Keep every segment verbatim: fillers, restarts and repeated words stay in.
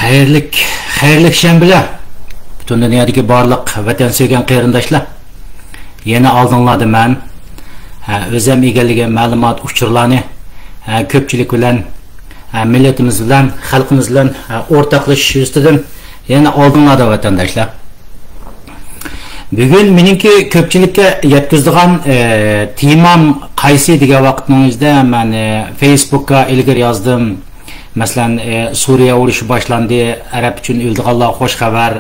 خەيرلىك، خەيرلىك شەنبىلەر. پۈتۈن دۇنيادىكى بارلىق ۋەتەن سۆيگەن قېرىنداشلار. يەنە ئالدىڭلاردا مەن، ھە، ئۆزۈم ئىگىلىگەن مەلۇمات، ئۇچۇرلارنى، ھە، كۆپچىلىك بىلەن، ھە، مىللىتىمىز بىلەن، خەلقىمىز بىلەن، ھە، ئورتاقلىشىش يۈزىسىدىن يەنە ئالدىڭلاردا ۋەتەنداشلار. بۈگۈن مېنىڭكى كۆپچىلىككە يەتكۈزىدىغان، ئە، تېمام قايسى دېگەن ۋاقىتنىڭ ئۆزىدە مەن، ئە، فېيسبۇكقا ئىلگىرى يازدىم. مەسىلەن، ئە، سۇرىيە ئۇرۇشى باشلاندى، ئەرەب ئۈچۈن ئۆلىدىغانلارغا خوش خەۋەر.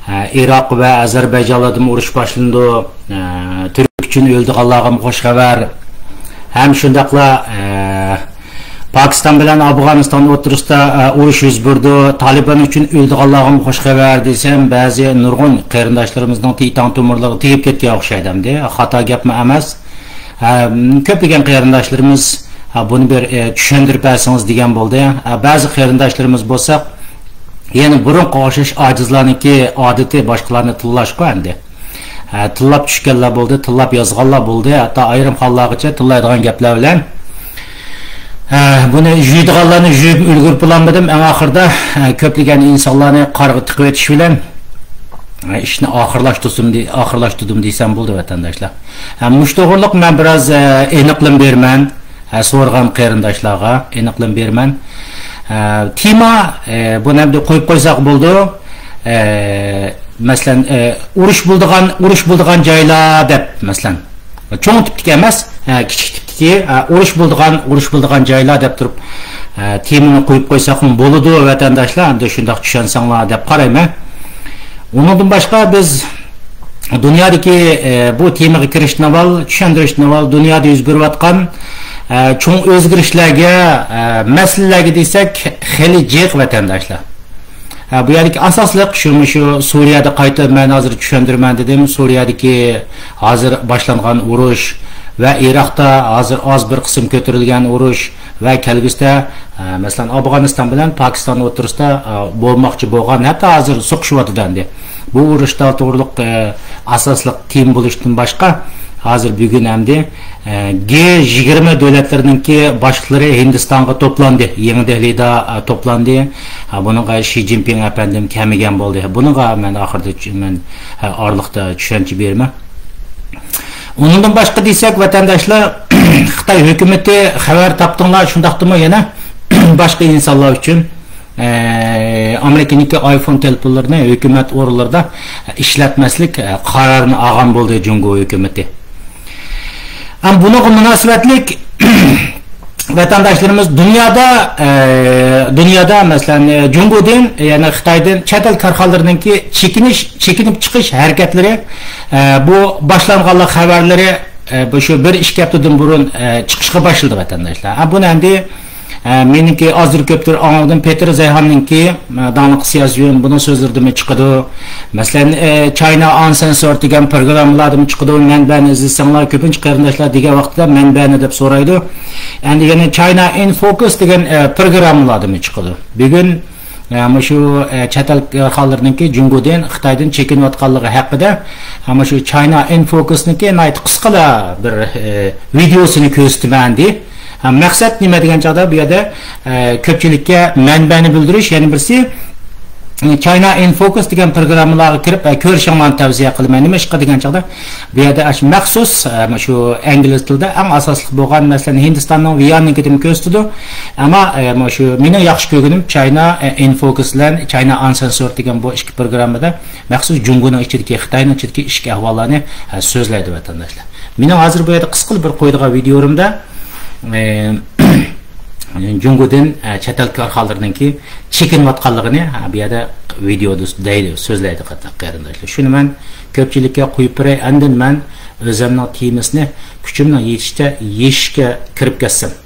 ئە، ئىراق ۋە ئەزەربەيجانلاردىمۇ ئۇرۇش باشلىنىدۇ. ئە، تۈرك ئۈچۈن ئۆلىدىغانلارغىمۇ خوش خەۋەر. ھەم شۇنداقلا، ئە، پاكىستان بىلەن ئافغانىستان ئوتتۇرىسىدا، ئە، ئۇرۇش يۈز بېرىدۇ. تالىبان ئۈچۈن ئۆلىدىغانلارغىمۇ خوش خەۋەر دېسەم، بەزى نۇرغۇن قېرىنداشلىرىمىزنىڭ تىيتاڭ تومۇرلىرىغا تېگىپ كەتكەن ئوخشايدۇ ئەمدى. خاتا گەپمۇ ئەمەس. ئە، كۆپلىگەن قېرىنداشلىرىمىز، ئە، بۇنى بىر، ئە، چۈشەندۈرۈپ بەرسىڭىز دېگەن بولدى. ئە، بەزى قېرىنداشلىرىمىز بولسا، يەنە بۇرۇنقىغا ئوخشاش ئاجىزلارنىڭكى ئادىتى باشقىلارنى تىللاشقۇ ئەمدى. ھە، تىللاپ چۈشكەنلەر بولدى، تىللاپ يازغانلار بولدى، ھەتتا ئايرىم خانلارغىچە تىللايدىغان گەپلەر بىلەن. ھە، بۇنى جۇيىدىغانلارنى جۇيۇپ ئۈلگۈرۈپ بولالمىدىم. ئەڭ ئاخىرىدا، ھە، كۆپلىگەن ئىنسانلارنى قارىغا تىقىۋېتىش بىلەن، ھە، ئىشنى ئاخىرلاشتۇرسۇن دې-، ئاخىرلاشتۇردۇم دېسەم بولدى، ۋەتەنداشلار. ھە، مۇشۇ توغرۇلۇق مەن بىراز، ھە، ئېنىقلىما بېرىمەن. ھە، سورىغان قېرىنداشلارغا ئېنىقلىما بېرىمەن. ھە، تېما، ھە، بۇنى ئەمدى قويۇپ قويساق بولىدۇ. ھە، مەسىلەن، ھە، ئۇرۇش بولىدىغان، ئۇرۇش بولىدىغان جايلار دەپ، مەسىلەن، چوڭ تىپتىكى ئەمەس، ھە، كىچىك تىپتىكى، ھە، ئۇرۇش بولىدىغان، ئۇرۇش بولىدىغان جايلار دەپ تۇرۇپ، ھە، تېمىنى قويۇپ قويساقمۇ بولىدۇ، ۋەتەنداشلار. ئەمدى شۇنداق چۈشەنسەڭلار دەپ قارايمەن. ئۇنىڭدىن باشقا بىز دۇنيادىكى، ئە، بۇ تېمىغا كىرىشتىن ئاۋۋال، چۈشەندۈرۈشتىن ئاۋۋال دۇنيادا يۈز بېرىۋاتقان، ئە، چوڭ ئۆزگىرىشلەرگە، ئە، مەسىلىلەرگە دېسەك خېلى جىق، ۋەتەنداشلار. ئە، بۇ يەردىكى ئاساسلىق شۇ، مۇشۇ سۇرىيەدە قايتا مەن ھازىر چۈشەندۈرىمەن دېدىم. سۇرىيەدىكى ھازىر باشلانغان ئۇرۇش ۋە ئىراقتا ھازىر ئاز بىر قىسىم كۆتۈرۈلگەن ئۇرۇش، ۋە كەلگۈسىدە، ئە، مەسىلەن، ئافغانىستان بىلەن پاكىستان ئوتتۇرىسىدا، ئە، بولماقچى بولغان، ھەتتا ھازىر سوقۇشۇۋاتىدۇ ئەمدى. بۇ ئۇرۇشلار توغرۇلۇق، ئە، ئاساسلىق تېما بولۇشتىن باشقا، ھازىر بۈگۈن ئەمدى، ئە، جى يىگىرمە دۆلەتلىرىنىڭكى باشلىقلىرى ھىندىستانغا توپلاندى، يېڭى دېھلىدا، ئە، توپلاندى. ئە، بۇنىڭغا شى جىنپىڭ ئەپەندىم كەلمىگەن بولدى. بۇنىڭغا مەن ئاخىرىدا چۈ-، مەن، ئە، ئارىلىقتا چۈشەنچە بېرىمەن. ئۇنىڭدىن باشقا دېسەك، ۋەتەنداشلار، خىتاي ھۆكۈمىتى خەۋەر تاپتىڭلار، شۇنداقتىمۇ يەنە باشقا ئىنسانلار ئۈچۈن، ئە، ئامېرىكىنىڭكى ئايفون تېلېفونلىرىنى ھۆكۈمەت ئورۇنلىرىدا ئىشلەتمەسلىك، ئە، قارارىنى ئالغان بولدى جۇڭگو ھۆكۈمىتى. ھەم بۇنىڭغا مۇناسىۋەتلىك ۋەتەنداشلىرىمىز دۇنيادا، ئە، دۇنيادا، مەسىلەن، ئە، جۇڭگودىن، يەنى خىتايدىن چەت ئەل كارخانىلىرىنىڭكى چېكىنىش، چېكىنىپ چىقىش ھەرىكەتلىرى، ئە، بۇ باشلانغانلىق خەۋەرلىرى، ئە، بۇ شۇ بىر ئىككى ھەپتىدىن بۇرۇن، ئە، چىقىشقا باشلىدى، ۋەتەنداشلار. ھە، بۇنى ئەمدى، ئە، مېنىڭكى ئازدۇر كۆپتۇر ئاڭلىدىم، پېتىر زەيھاننىڭكى، ئە، داڭلىق سىياسىيون بۇنىڭ سۆزلىرىدىمۇ چىقىدۇ. مەسىلەن، ئە، چاينا ئانسېنسور دېگەن پروگراممىلاردىمۇ چىقىدۇ. مەنبەنى ئىزدىسەڭلار، كۆپىنچە قېرىنداشلار دېگەن ۋاقىتتا مەنبەنى دەپ سورايدۇ. ئەمدى يەنە چاينا ئىن فوكۇس دېگەن، ئە، پروگراممىلاردىمۇ چىقىدۇ. بۈگۈن، ئە، مۇشۇ، ئە، چەت ئەل كارخانىلىرىنىڭكى جۇڭگودىن، خىتايدىن چېكىنىۋاتقانلىقى ھەققىدە، ئە، مۇشۇ چاينا ئىن فوكۇسنىڭكى ناھايىتى قىسقىلا بىر، ئە، ۋىدېيوسىنى كۆرسىتىمەن دېدى. ھە، مەقسەت نېمە دېگەن چاغدا، بۇ يەردە، ئە، كۆپچىلىككە مەنبەنى بىلدۈرۈش، يەنە بىرسى، ئە، چاينا ئىن فوكۇس دېگەن پروگراممىلارغا كىرىپ، ئە، كۆرۈشۈڭلارنى تەۋسىيە قىلىمەن. نېمىشقا دېگەن چاغدا، بۇ يەردە ئاشۇ مەخسۇس، ئە، مۇشۇ ئىنگلىز تىلىدا ئەڭ ئاساسلىق بولغان، مەسىلەن، ھىندىستاننىڭ ۋىياننىڭكىدىمۇ كۆرسىتىدۇ. ئەمما، ئە، مۇشۇ مېنىڭ ياخشى كۆرگىنىم چاينا، ئە، ئىن فوكۇس بىلەن چاينا ئانسېنسور دېگەن بۇ ئىككى پروگراممىدا مەخسۇس جۇڭگونىڭ ئىچىدىكى، خىتاينىڭ ئىچىدىكى ئىچكى ئەھۋاللارنى، ئە، سۆزلەيدۇ، ۋەتەنداشلار. مېنىڭ ھازىر بۇ يەردە قىسقىلا بىر قويىدىغان ۋىدېيولىرىمدا، ئە، جۇڭگودىن، ئە، چەت ئەل كارخانىلىرىنىڭكى چېكىنىۋاتقانلىقىنى، ھە، بۇ يەردە ۋىدېيودا دەيدۇ، سۆزلەيدۇ قېرىنداشلار. شۇنى مەن كۆپچىلىككە قويۇپ بېرەي، ئاندىن مەن ئۆزۈمنىڭ تېمىسىنى كۈچۈمنىڭ يېتىشىچە يېشىشكە كىرىپ كەتسەم.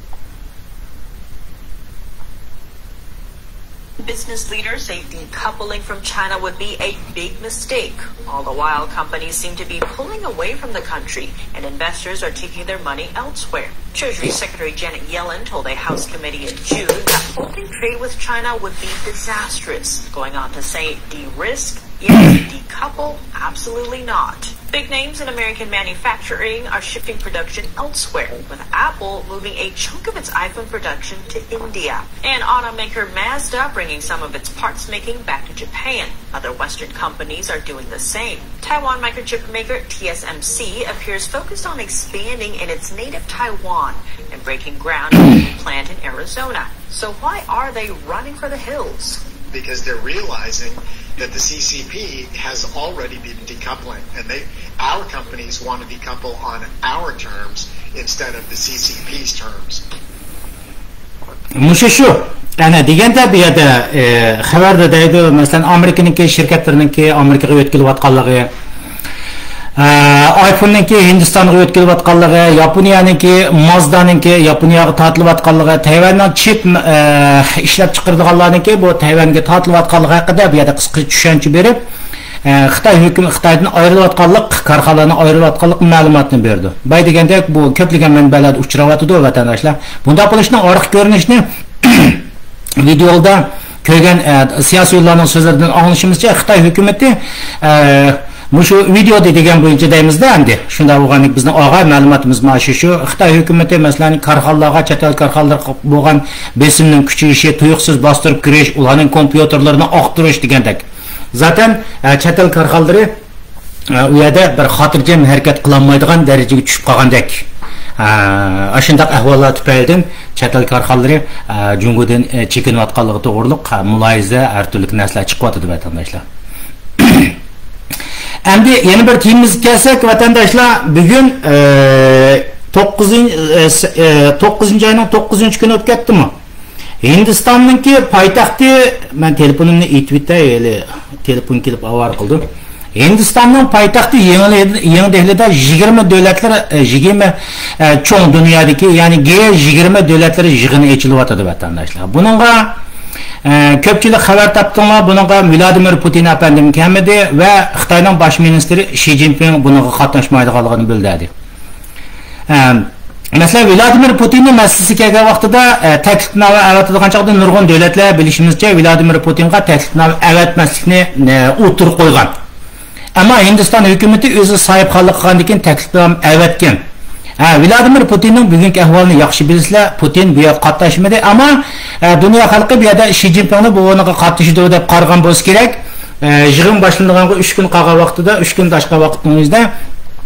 Business leaders say decoupling from China would be a big mistake. All the while, companies seem to be pulling away from the country, and investors are taking their money elsewhere. Treasury Secretary Janet Yellen told a House committee in June that opening trade with China would be disastrous, going on to say, "De-risk, yes. Decouple, absolutely not." Big names in American manufacturing are shifting production elsewhere, with Apple moving a chunk of its iPhone production to India. And automaker Mazda bringing some of its parts making back to Japan. Other Western companies are doing the same. Taiwan microchip maker T S M C appears focused on expanding in its native Taiwan and breaking ground on a new plant in Arizona. So why are they running for the hills? Because they're realizing that the C C P has already been decoupling, and they, our companies want to decouple on our terms instead of the C C P's terms. مۇشۇ شۇ. ئەنە دېگەندە بۇ يەردە، ئە، خەۋەردە دەيدۇ، مەسىلەن، ئامېرىكىنىڭكى شىركەتلىرىنىڭكى ئامېرىكىغا يۆتكىلىۋاتقانلىقى، ئە، ئايفوننىڭكى ھىندىستانغا يۆتكىلىۋاتقانلىقى، ياپونىيەنىڭكى مازدانىڭكى ياپونىيەگە تارتىلىۋاتقانلىقى، تەيۋەننىڭ چىپ، ئە، ئىشلەپ چىقىرىدىغانلارنىڭكى بۇ تەيۋەنگە تارتىلىۋاتقانلىقى ھەققىدە بۇ يەردە قىسقىچە چۈشەنچە بېرىپ، ئە، خىتاي ھۆكۈم-، خىتايدىن ئايرىلىۋاتقانلىق، كارخانىلارنىڭ ئايرىلىۋاتقانلىق مەلۇماتىنى بېرىدۇ. باي دېگەندەك، بۇ كۆپلىگەن مەنبەلەردە ئۇچراۋاتىدۇ، ۋەتەنداشلار. بۇنداق بولۇشنىڭ ئارقا كۆرۈنۈشىنى ۋىدېودا كۆرگەن، ئە، سىياسىيونلارنىڭ سۆزلىرىدىن ئاڭلىشىمىزچە، خىتاي ھۆكۈمىتى، ئە، مۇشۇ ۋىدېو دېگەن بويىچە دەيمىزدە ئەمدى. شۇنداق بولغاندىكىن بىزنىڭ ئالغان مەلۇماتىمىز مانا شۇ، شۇ. خىتاي ھۆكۈمىتى، مەسىلەن، كارخانىلارغا، چەت ئەل كارخانىلىرىغا بولغان بېسىمنىڭ كۈچىيىشى، تۇيۇقسىز باستۇرۇپ كىرىش، ئۇلارنىڭ كومپيۇتېرلىرىنى ئاختۇرۇش دېگەندەك. زاتەن، ئە، چەت ئەل كارخانىلىرى، ئە، ئۇ يەردە بىر خاتىرجەم ھەرىكەت قىلالمايدىغان دەرىجىگە چۈشۈپ قالغاندەك. ئە، ئاشۇنداق ئەھۋاللار تۈپەيلىدىن چەت ئەل كارخانىلىرى، ئە، جۇڭگودىن، ئە، چېكىنىۋاتقانلىقى توغرۇلۇق، ئە، مۇلاھىزە، ھەر تۈرلۈك نەرسىلەر چىقىۋاتىدۇ، ۋەتەنداشلار. ئەمدى يەنە بىر تېمىمىزغا كەلسەك، ۋەتەنداشلار، بۈگۈن، ئە، توققۇزىنچى، ئە، س-، ئە، توققۇزىنچى ئاينىڭ توققۇزىنچى كۈنى ئۆتۈپ كەتتىمۇ؟ ھىندىستاننىڭكى پايتەختى، مەن تېلېفونۇمنى ئېتىۋېتەي، ھېلى تېلېفون كېلىپ ئاۋارە قىلدى. ھىندىستاننىڭ پايتەختى يېڭى، يېڭى دېھلىدا يىگىرمە دۆلەتلەر، ئە، يىگىرمە، ئە، چوڭ دۇنيادىكى، يەنى جى يىگىرمە دۆلەتلىرى يىغىنى ئېچىلىۋاتىدۇ، ۋەتەنداشلار. بۇنىڭغا، ئە، كۆپچىلىك خەۋەر تاپتىڭلار، بۇنىڭغا ۋلادىمىر پۇتىن ئەپەندىمۇ كەلمىدى ۋە خىتاينىڭ باش مىنىستىرى شى جىنپىڭ بۇنىڭغا قاتناشمايدىغانلىقىنى بىلدۈردى. ئە، مەسىلەن، ۋلادىمىر پۇتىننىڭ مەسىلىسى كەلگەن ۋاقتىدا، ئە، تەكلىپنامە ئەۋەتىدىغان چاغدا نۇرغۇن دۆلەتلەر، بىلىشىمىزچە، ۋلادىمىر پۇتىنغا تەكلىپنامە ئەۋەتمەسلىكنى، ئە، ئوتتۇرىغا قويغان. ئەمما ھىندىستان ھۆكۈمىتى ئۆزى ساھىبخانلىق قىلغاندىن كېيىن تەكلىپنامە ئەۋەتكەن. ھە، ۋلادىمىر پۇتىننىڭ بۈگۈنكى ئەھۋالىنى ياخشى بىلىسىلەر، پۇتىن بۇ يەرگە قاتناشمىدى، ئەمما، ئە، دۇنيا خەلقى بۇ يەردە شى جىنپىڭنىڭ بۇنىڭغا قاتنىشىدۇ دەپ قارىغان بولسا كېرەك. ئە، يىغىن باشلىنىدىغانغا ئۈچ كۈن قالغان ۋاقتىدا، ئۈچ كۈندىن ئاشقان ۋاقىتنىڭ ئۆزىدە،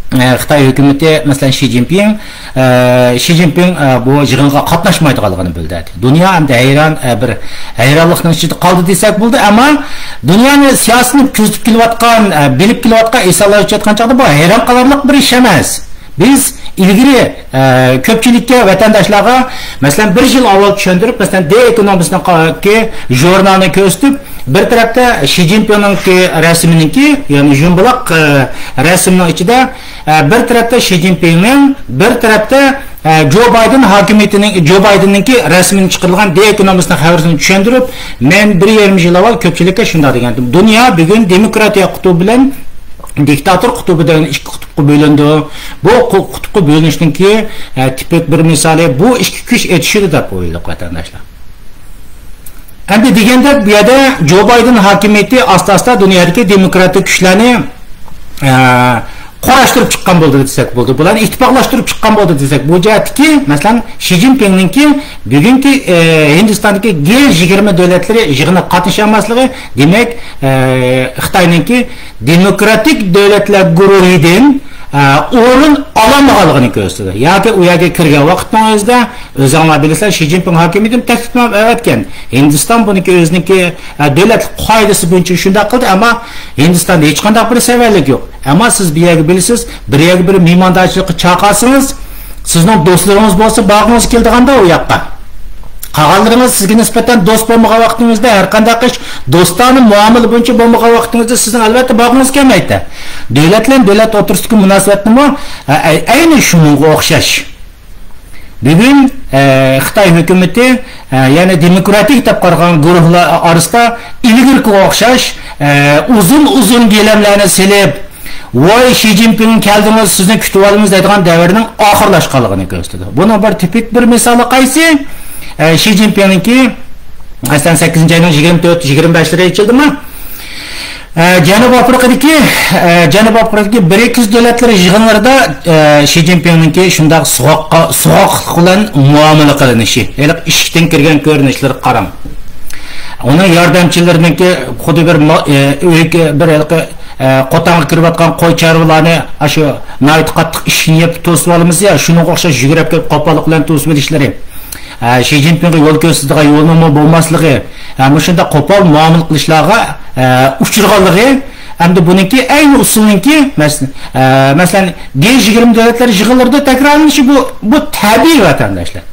ئە، خىتاي ھۆكۈمىتى، مەسىلەن، شى جىنپىڭ، ئە، شى جىنپىڭ، ئە، بۇ يىغىنغا قاتناشمايدىغانلىقىنى بىلدۈردى. دۇنيا ئەمدى ھەيران، ئە، بىر ھەيرانلىقنىڭ ئىچىدە قالدى دېسەك بولىدۇ، ئەمما دۇنيانى سىياسىتىنى كۆزىتىپ كېلىۋاتقان، ئە، بىلىپ كېلىۋاتقان ئىنسانلار ئېيتىۋاتقان چاغدا بۇ ھەيران قالارلىق بىر ئىش ئەمەس. بىز ئىلگىرى، ئە، كۆپچىلىككە، ۋەتەنداشلارغا، مەسىلەن، بىر يىل ئاۋۋال چۈشەندۈرۈپ، مەسىلەن، دې ئېكونومىستنىڭكى ژۇرنالىنى كۆرسىتىپ، بىر تەرەپتە شى جىنپىڭنىڭكى رەسىمىنىڭكى، يەنى يۇمبىلاق، ئە، رەسىمنىڭ ئىچىدە، ئە، بىر تەرەپتە شى جىنپىڭنىڭ، بىر تەرەپتە، ئە، جو بايدېن ھاكىمىيىتىنىڭ، جو بايدېننىڭكى رەسىمىنى چىقىرىلغان دې ئېكونومىستنىڭ خەۋىرىنى چۈشەندۈرۈپ، مەن بىر يېرىم يىل ئاۋۋال كۆپچىلىككە شۇنداق دېگەنتىم. دۇنيا بۈگۈن دېموكراتىيە قۇتۇبى بىلەن دىكتاتور قۇتۇبىدىن ئىككى قۇتۇپقا بۆلۈنىدۇ. بۇ قۇ-، قۇتۇپقا بۆلۈنۈشنىڭكى، ئە، تىپىك بىر مىسالى بۇ ئىككى كۈچ ئېتىشىدۇ دەپ ئويلىدۇق، ۋەتەنداشلار. ئەمدى دېگەندەك، بۇ يەردە جو بايدېن ھاكىمىيىتى ئاستا-ئاستا دۇنيادىكى دېموكراتىك كۈچلەرنى، ئە، قۇراشتۇرۇپ چىققان بولدى دېسەك بولىدۇ. بۇلارنى ئىتتىپاقلاشتۇرۇپ چىققان بولدى دېسەك، بۇ جەھەتتىكى، مەسىلەن، شى جىنپىڭنىڭكى بۈگۈنكى، ئە، ھىندىستاندىكى جى يىگىرمە دۆلەتلىرى يىغىنىغا قاتنىشالماسلىقى، دېمەك، ئە، خىتاينىڭكى دېموكراتىك دۆلەتلەر گۇرۇھىدىن، ئە، ئورۇن ئالالمىغانلىقىنى كۆرسىتىدۇ. ياكى ئۇ يەرگە كىرگەن ۋاقىتنىڭ ئۆزىدە، ئۆزۈڭلار بىلىسىلەر، شى جىنپىڭ ھاكىمىيىتىمۇ تەكلىپنامە ئەۋەتكەن. ھىندىستان بۇنىڭكى ئۆزىنىڭكى، ئە، دۆلەتلىك قائىدىسى بويىچە شۇنداق قىلدى، ئەمما ھىندىستاندا ھېچقانداق بىر سەۋەنلىك يوق. ئەمما سىز بۇ يەرگە بىلىسىز، بىر يەرگە بىر مېھماندارچىلىققا چاقىرسىڭىز، سىزنىڭ دوستلىرىڭىز بولسا بارغۇڭىز كېلىدىغاندا ئۇ ياققا. قالغانلىرىڭىز سىزگە نىسبەتەن دوست بولمىغان ۋاقتىڭىزدا، ھەر قانداق ئىش دوستانە مۇئامىلە بويىچە بولمىغان ۋاقتىڭىزدا سىزنىڭ ئەلۋەتتە بارغۇڭىز كەلمەيدۇ. دۆلەت بىلەن دۆلەت ئوتتۇرىسىدىكى مۇناسىۋەتنىمۇ، ئە، ئە، ئەينى شۇنىڭغا ئوخشاش. بۈگۈن، ئە، خىتاي ھۆكۈمىتى، ئە، يەنى دېموكراتىك دەپ قارىغان گۇرۇھلار ئارىسىدا ئىلگىرىكىگە ئوخشاش، ئە، ئۇزۇن-ئۇزۇن گىلەملەرنى سېلىپ، ۋاي، شى جىنپىڭ كەلدىڭىز، سىزنى كۈتۈۋالىمىز دەيدىغان دەۋرنىڭ ئاخىرلاشقانلىقىنى كۆرسىتىدۇ. بۇنىڭ بىر تىپىك بىر مىسالى قايسى؟ ئە، شى جىنپىڭنىڭكى، مەسىلەن، سەككىزىنچى ئاينىڭ يىگىرمە تۆت، يىگىرمە بەشلىرى ئېچىلدىمۇ؟ ئە، جەنۇب ئافرىقىدىكى، ئە، جەنۇب ئافرىقىدىكى برىكس دۆلەتلىرى يىغىنلىرىدا، ئە، شى جىنپىڭنىڭكى شۇنداق سوغۇققا-، سوغۇقلۇق بىلەن مۇئامىلە قىلىنىشى، ھېلىقى ئىشىكتىن كىرگەن كۆرۈنۈشلىرىگە قاراڭ. ئۇنىڭ ياردەمچىلىرىنىڭكى خۇددى بىر ما-، ئە، ئۆيگە، بىر ھېلىقى، ئە، قوتانغا كىرىۋاتقان قوي چارۋىلارنى، ئاشۇ ناھايىتى قاتتىق ئىشىكنى يېپىپ توسۇۋالىمىز يا، شۇنىڭغا ئوخشاش يۈگۈرۈپ كېلىپ قوپاللىق بىلەن توسۇۋېلىشلىرى. ئە، شى جىنپىڭغا يول كۆرسىتىدىغان يولنىڭمۇ بولماسلىقى، ئە، مۇشۇنداق قوپال مۇئامىلە قىلىشلارغا، ئە، ئۇچرىغانلىقى، ئەمدى بۇنىڭكى ئەينى ئۇسۇلنىڭكى، مەس-، ئە، مەسىلەن، جى يىگىرمە دۆلەتلەر يىغىنلىرىدا تەكرارلىنىشى بۇ، بۇ تەبىئىي، ۋەتەنداشلار.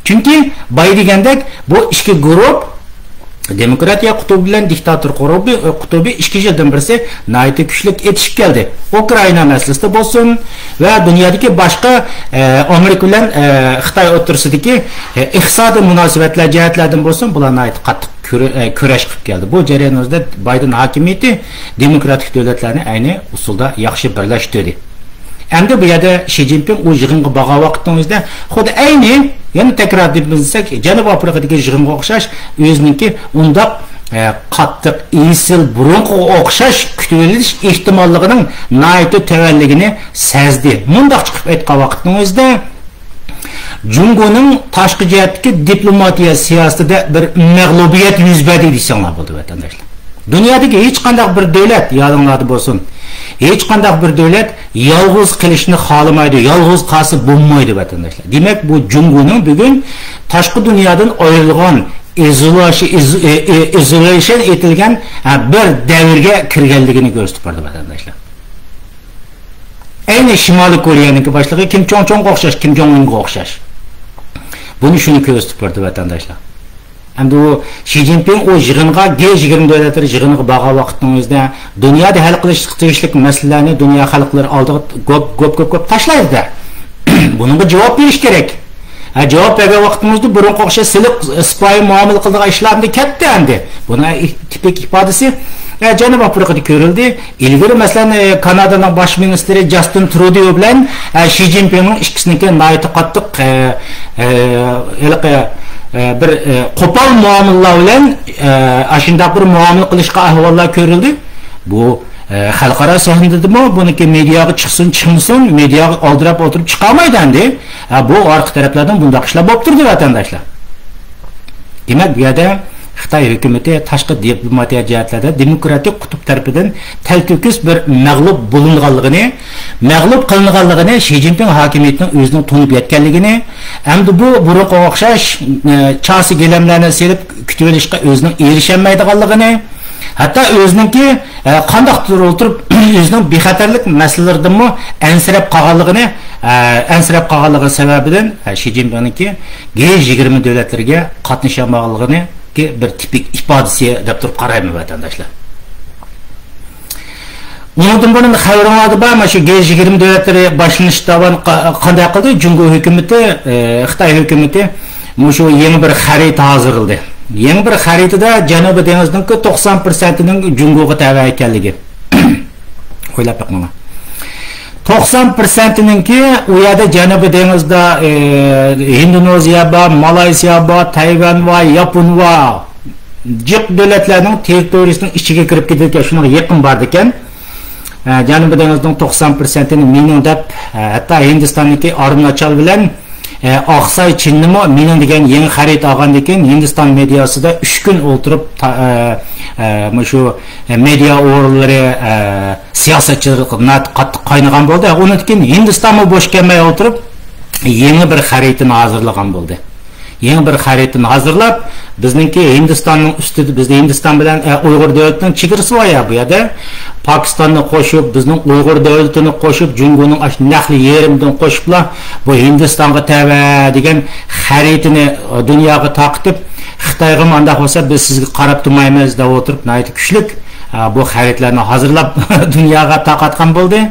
چۈنكى باي دېگەندەك بۇ ئىككى گۇرۇپ، دېموكراتىيە قۇتۇبى بىلەن دىكتاتور قۇرۇبى-، قۇتۇبى ئىككى يىلدىن بىرسى ناھايىتى كۈچلۈك ئېتىشىپ كەلدى. ئۇكرائىنا مەسىلىسىدە بولسۇن ۋە دۇنيادىكى باشقا، ئە، ئامېرىكا بىلەن، ئە، خىتاي ئوتتۇرىسىدىكى، ئە، ئىقتىسادىي مۇناسىۋەتلەر جەھەتلەردىن بولسۇن، بۇلار ناھايىتى قاتتىق كۈرە-، ئە، كۈرەش قىلىپ كەلدى. بۇ جەريان ئۆزىدە بايدېن ھاكىمىيىتى دېموكراتىك دۆلەتلەرنى ئەينى ئۇسۇلدا ياخشى بىرلەشتۈردى. ئەمدى بۇ يەردە شى جىنپىڭ ئۇ يىغىنغا بارغان ۋاقىتنىڭ ئۆزىدە خۇددى ئەينى، يەنە تەكرار دېيىپ ئۆتسەك، جەنۇب ئافرىقىدىكى يىغىنغا ئوخشاش ئۆزىنىڭكى ئۇنداق، ئە، قاتتىق، ئېسىل، بۇرۇنقىغا ئوخشاش كۈتۈۋېلىش ئېھتىماللىقىنىڭ ناھايىتى تۆۋەنلىكىنى سەزدى. مۇنداقچە قىلىپ ئېيتقان ۋاقىتنىڭ ئۆزىدە، جۇڭگونىڭ تاشقى جەھەتتىكى دىپلوماتىيە سىياسىتىدە بىر مەغلۇبىيەت يۈز بەردى دېسەڭلار بولىدۇ، ۋەتەنداشلار. دۇنيادىكى ھېچقانداق بىر دۆلەت، يادىڭلاردا بولسۇن، ھېچقانداق بىر دۆلەت يالغۇز قېلىشنى خالىمايدۇ، يالغۇز قالسا بولمايدۇ، ۋەتەنداشلار. دېمەك، بۇ جۇڭگونىڭ بۈگۈن تاشقى دۇنيادىن ئايرىلغان، ئىزولاش-، ئىز-، ئى-، ئى-، ئىزولېيشن ئېتىلگەن، ھە، بىر دەۋرگە كىرگەنلىكىنى كۆرسىتىپ بەردى، ۋەتەنداشلار. ئەينى شىمالىي كورېيەنىڭكى باشلىقى كىم چوڭ چوڭغا ئوخشاش، كىم جوڭ ئۇنغا ئوخشاش. بۇنى شۇنى كۆرسىتىپ بەردى، ۋەتەنداشلار. ئەمدى ئۇ شى جىنپىڭ ئۇ يىغىنغا، جى يىگىرمە دۆلەتلىرى يىغىنىغا بارغان ۋاقىتنىڭ ئۆزىدە دۇنيادا ھەل قىلىشقا تېگىشلىك مەسىلىلەرنى دۇنيا خەلقلىرى ئالدىغا گوپ، گوپ، گوپ، گوپ تاشلايدۇ-دە. بۇنىڭغا جاۋاب بېرىش كېرەك. ھە، جاۋاب بەرگەن ۋاقتىمىزدا بۇرۇنقى ئوخشاش سىلىق سىپايى مۇئامىلە قىلىدىغان ئىشلار ئەمدى كەتتى ئەمدى. بۇنىڭ تىپىك ئىپادىسى، ھە، جەنۇب ئافرىقىدا كۆرۈلدى. ئىلگىرى، مەسىلەن، ئە، كانادانىڭ باش مىنىستىرى جاستىن ترۇديو بىلەن، ئە، شى جىنپىڭنىڭ ئىككىسىنىڭكى ناھايىتى قاتتىق، ئە، ئە، ھېلىقى، ئە، بىر، ئە، قوپال مۇئامىلىلەر بىلەن، ئە، ئاشۇنداق بىر مۇئامىلە قىلىشقا ئەھۋاللار كۆرۈلدى. بۇ، ئە، خەلقئارا سەھنىدىمۇ بۇنىڭكى مېدىياغا چىقسۇن، چىقمىسۇن، مېدىياغا ئالدىراپ ئولتۇرۇپ چىقالمايدۇ ئەمدى. ئە، بۇ ئارقا تەرەپلەردىن بۇنداق ئىشلار بولۇپ تۇردى، ۋەتەنداشلار. دېمەك، بۇ يەردە خىتاي ھۆكۈمىتى تاشقى دىپلوماتىيە جەھەتلەردە دېموكراتىك قۇتۇپ تەرىپىدىن تەلتۆكۈس بىر مەغلۇپ بولۇنغانلىقىنى، مەغلۇپ قىلىنغانلىقىنى شى جىنپىڭ ھاكىمىيىتىنىڭ ئۆزىنىڭ تونۇپ يەتكەنلىكىنى، ئەمدى بۇ بۇرۇنقىغا ئوخشاش، ئە، چاسا گىلەملەرنى سېلىپ كۈتۈۋېلىشقا ئۆزىنىڭ ئېرىشەلمەيدىغانلىقىنى، ھەتتا ئۆزىنىڭكى، ئە، قانداقتۇر ئولتۇرۇپ ئۆزىنىڭ بىخەتەرلىك مەسىلىلىرىدىنمۇ ئەنسىرەپ قالغانلىقىنى، ئە، ئەنسىرەپ قالغانلىقى سەۋەبىدىن، ئە، شى جىنپىڭنىڭكى جى يىگىرمە دۆلەتلىرىگە قاتنىشالمىغانلىقىنىڭكى بىر تىپىك ئىپادىسى دەپ تۇرۇپ قارايمەن، ۋەتەنداشلار. ئۇنىڭدىن بۇرۇن خەۋىرىڭلاردا بار، مانا شۇ جى يىگىرمە دۆلەتلىرى باشلىنىش داۋان قا-، قانداق قىلدى؟ جۇڭگو ھۆكۈمىتى، ئە، خىتاي ھۆكۈمىتى مۇشۇ يېڭى بىر خەرىتە ھازىرلىدى. يېڭى بىر خەرىتىدە جەنۇبىي دېڭىزنىڭكى توقسان پىرسەنتىنىڭ جۇڭگوغا تەۋە ئىكەنلىكى. ئويلاپ بېقىڭلار. توقسان پىرسەنتىنىڭكى ئۇ يەردە جەنۇبىي دېڭىزدا، ئى، ھىندونېزىيە بار، مالايسىيا بار، تەيۋەن بار، ياپون بار. جىق دۆلەتلەرنىڭ تېررىتورىيىسىنىڭ ئىچىگە كىرىپ كېتىدىكەن، شۇنىڭغا يېقىن بارىدىكەن. ئە، جەنۇبىي دېڭىزنىڭ توقسان پىرسەنتىنى مېنىڭ دەپ، ئە، ھەتتا ھىندىستاننىڭكى ئارۇناچال بىلەن، ئە، ئاقساي چىننىمۇ مېنىڭ دېگەن يېڭى خەرىتە ئالغاندىن كېيىن، ھىندىستان مېدىياسىدا ئۈچ كۈن ئولتۇرۇپ، تا-، ئە، ئە، مۇشۇ، ئە، مېدىيا ئورۇنلىرى، ئە، سىياسەتچىلەر قاتتىق قاينىغان بولدى. ئۇنىڭدىن كېيىن ھىندىستانمۇ بوش كەلمەي ئولتۇرۇپ، يېڭى بىر خەرىتىنى ھازىرلىغان بولدى. يېڭى بىر خەرىتىنى ھازىرلاپ، بىزنىڭكى ھىندىستاننىڭ ئۈستىدە، بىزدە ھىندىستان بىلەن، ئە، ئۇيغۇر دۆلىتىنىڭ چېگرىسى بار يا بۇ يەردە. پاكىستاننى قوشۇپ، بىزنىڭ ئۇيغۇر دۆلىتىنى قوشۇپ، جۇڭگونىڭ ئاشۇ نەقلى يېرىمىدىن قوشۇپلا، بۇ ھىندىستانغا تەۋە دېگەن خەرىتىنى، ئە، دۇنياغا تارقىتىپ، خىتايغا مانداق بولسا، بىز سىزگە قاراپ تۇرمايمىز دەپ ئولتۇرۇپ، ناھايىتى كۈچلۈك، ئە، بۇ خەرىتىلەرنى ھازىرلاپ دۇنياغا تارقاتقان بولدى.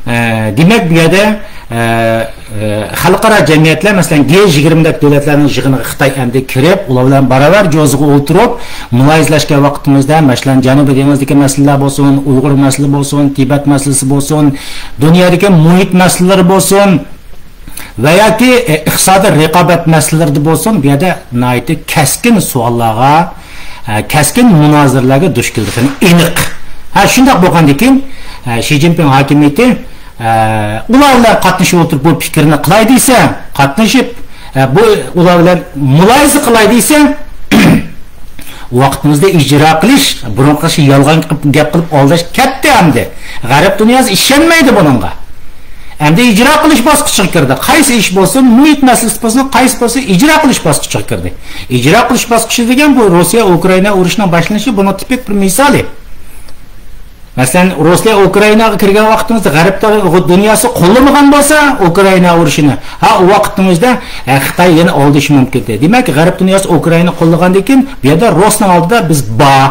ئە، دېمەك، بۇ يەردە، ئە، ئە، خەلقئارا جەمئىيەتلەر، مەسىلەن، جى يىگىرمىدەك دۆلەتلەرنىڭ يىغىنىغا خىتاي ئەمدى كىرىپ، ئۇلار بىلەن باراۋەر جوزىغا ئولتۇرۇپ، مۇلاھىزىلەشكەن ۋاقتىمىزدا، مەسىلەن، جەنۇبىي دېڭىزدىكى مەسىلىلەر بولسۇن، ئۇيغۇر مەسىلىسى بولسۇن، تىبەت مەسىلىسى بولسۇن، دۇنيادىكى مۇھىت مەسىلىلىرى بولسۇن ۋە ياكى، ئە، ئىقتىسادىي رىقابەت مەسىلىلىرىدە بولسۇن، بۇ يەردە ناھايىتى كەسكىن سوئاللارغا، ئە، كەسكىن مۇنازىرىلەرگە دۇچ كېلىدىغىنى ئېنىق. ھە، شۇنداق بولغاندىكىن، ھە، شى جىنپىڭ ھاكىمىيىتى، ھە، ئۇلار بىلەن قاتنىشىپ ئولتۇرۇپ بۇ پىكىرنى قىلاي دېسە، قاتنىشىپ، ھە، بۇ ئۇلار بىلەن مۇلاھىزە قىلاي دېسە، ۋاقتىمىزدا ئىجرا قىلىش، بۇرۇنقى يالغان گەپ قىلىپ ئالداش كەتتى ئەمدى. غەرب دۇنياسى ئىشەنمەيدۇ بۇنىڭغا. ئەمدى ئىجرا قىلىش باسقۇچىغا كىردى. قايسى ئىش بولسۇن، مۇھىت مەسىلىسى بولسۇن، قايسى بولسۇن، ئىجرا قىلىش باسقۇچىغا كىردى. ئىجرا قىلىش باسقۇچى دېگەن بۇ روسىيە ئۇكرائىنا ئۇرۇشىنىڭ باشلىنىشى، بۇنىڭ تىپىك بىر مىسالى. مەسىلەن، روسىيە ئۇكرائىناغا كىرگەن ۋاقتىمىزدا غەرب دۇنياسى قوللىمىغان بولسا ئۇكرائىنا ئۇرۇشىنى، ھە، ئۇ ۋاقىتنىڭ ئۆزىدە، ھە، خىتاي يەنە ئالدىشى مۇمكىن ئىدى. دېمەك، غەرب دۇنياسى ئۇكرائىنا قوللىغاندىن كېيىن، بۇ يەردە روسنىڭ ئالدىدا بىز بار،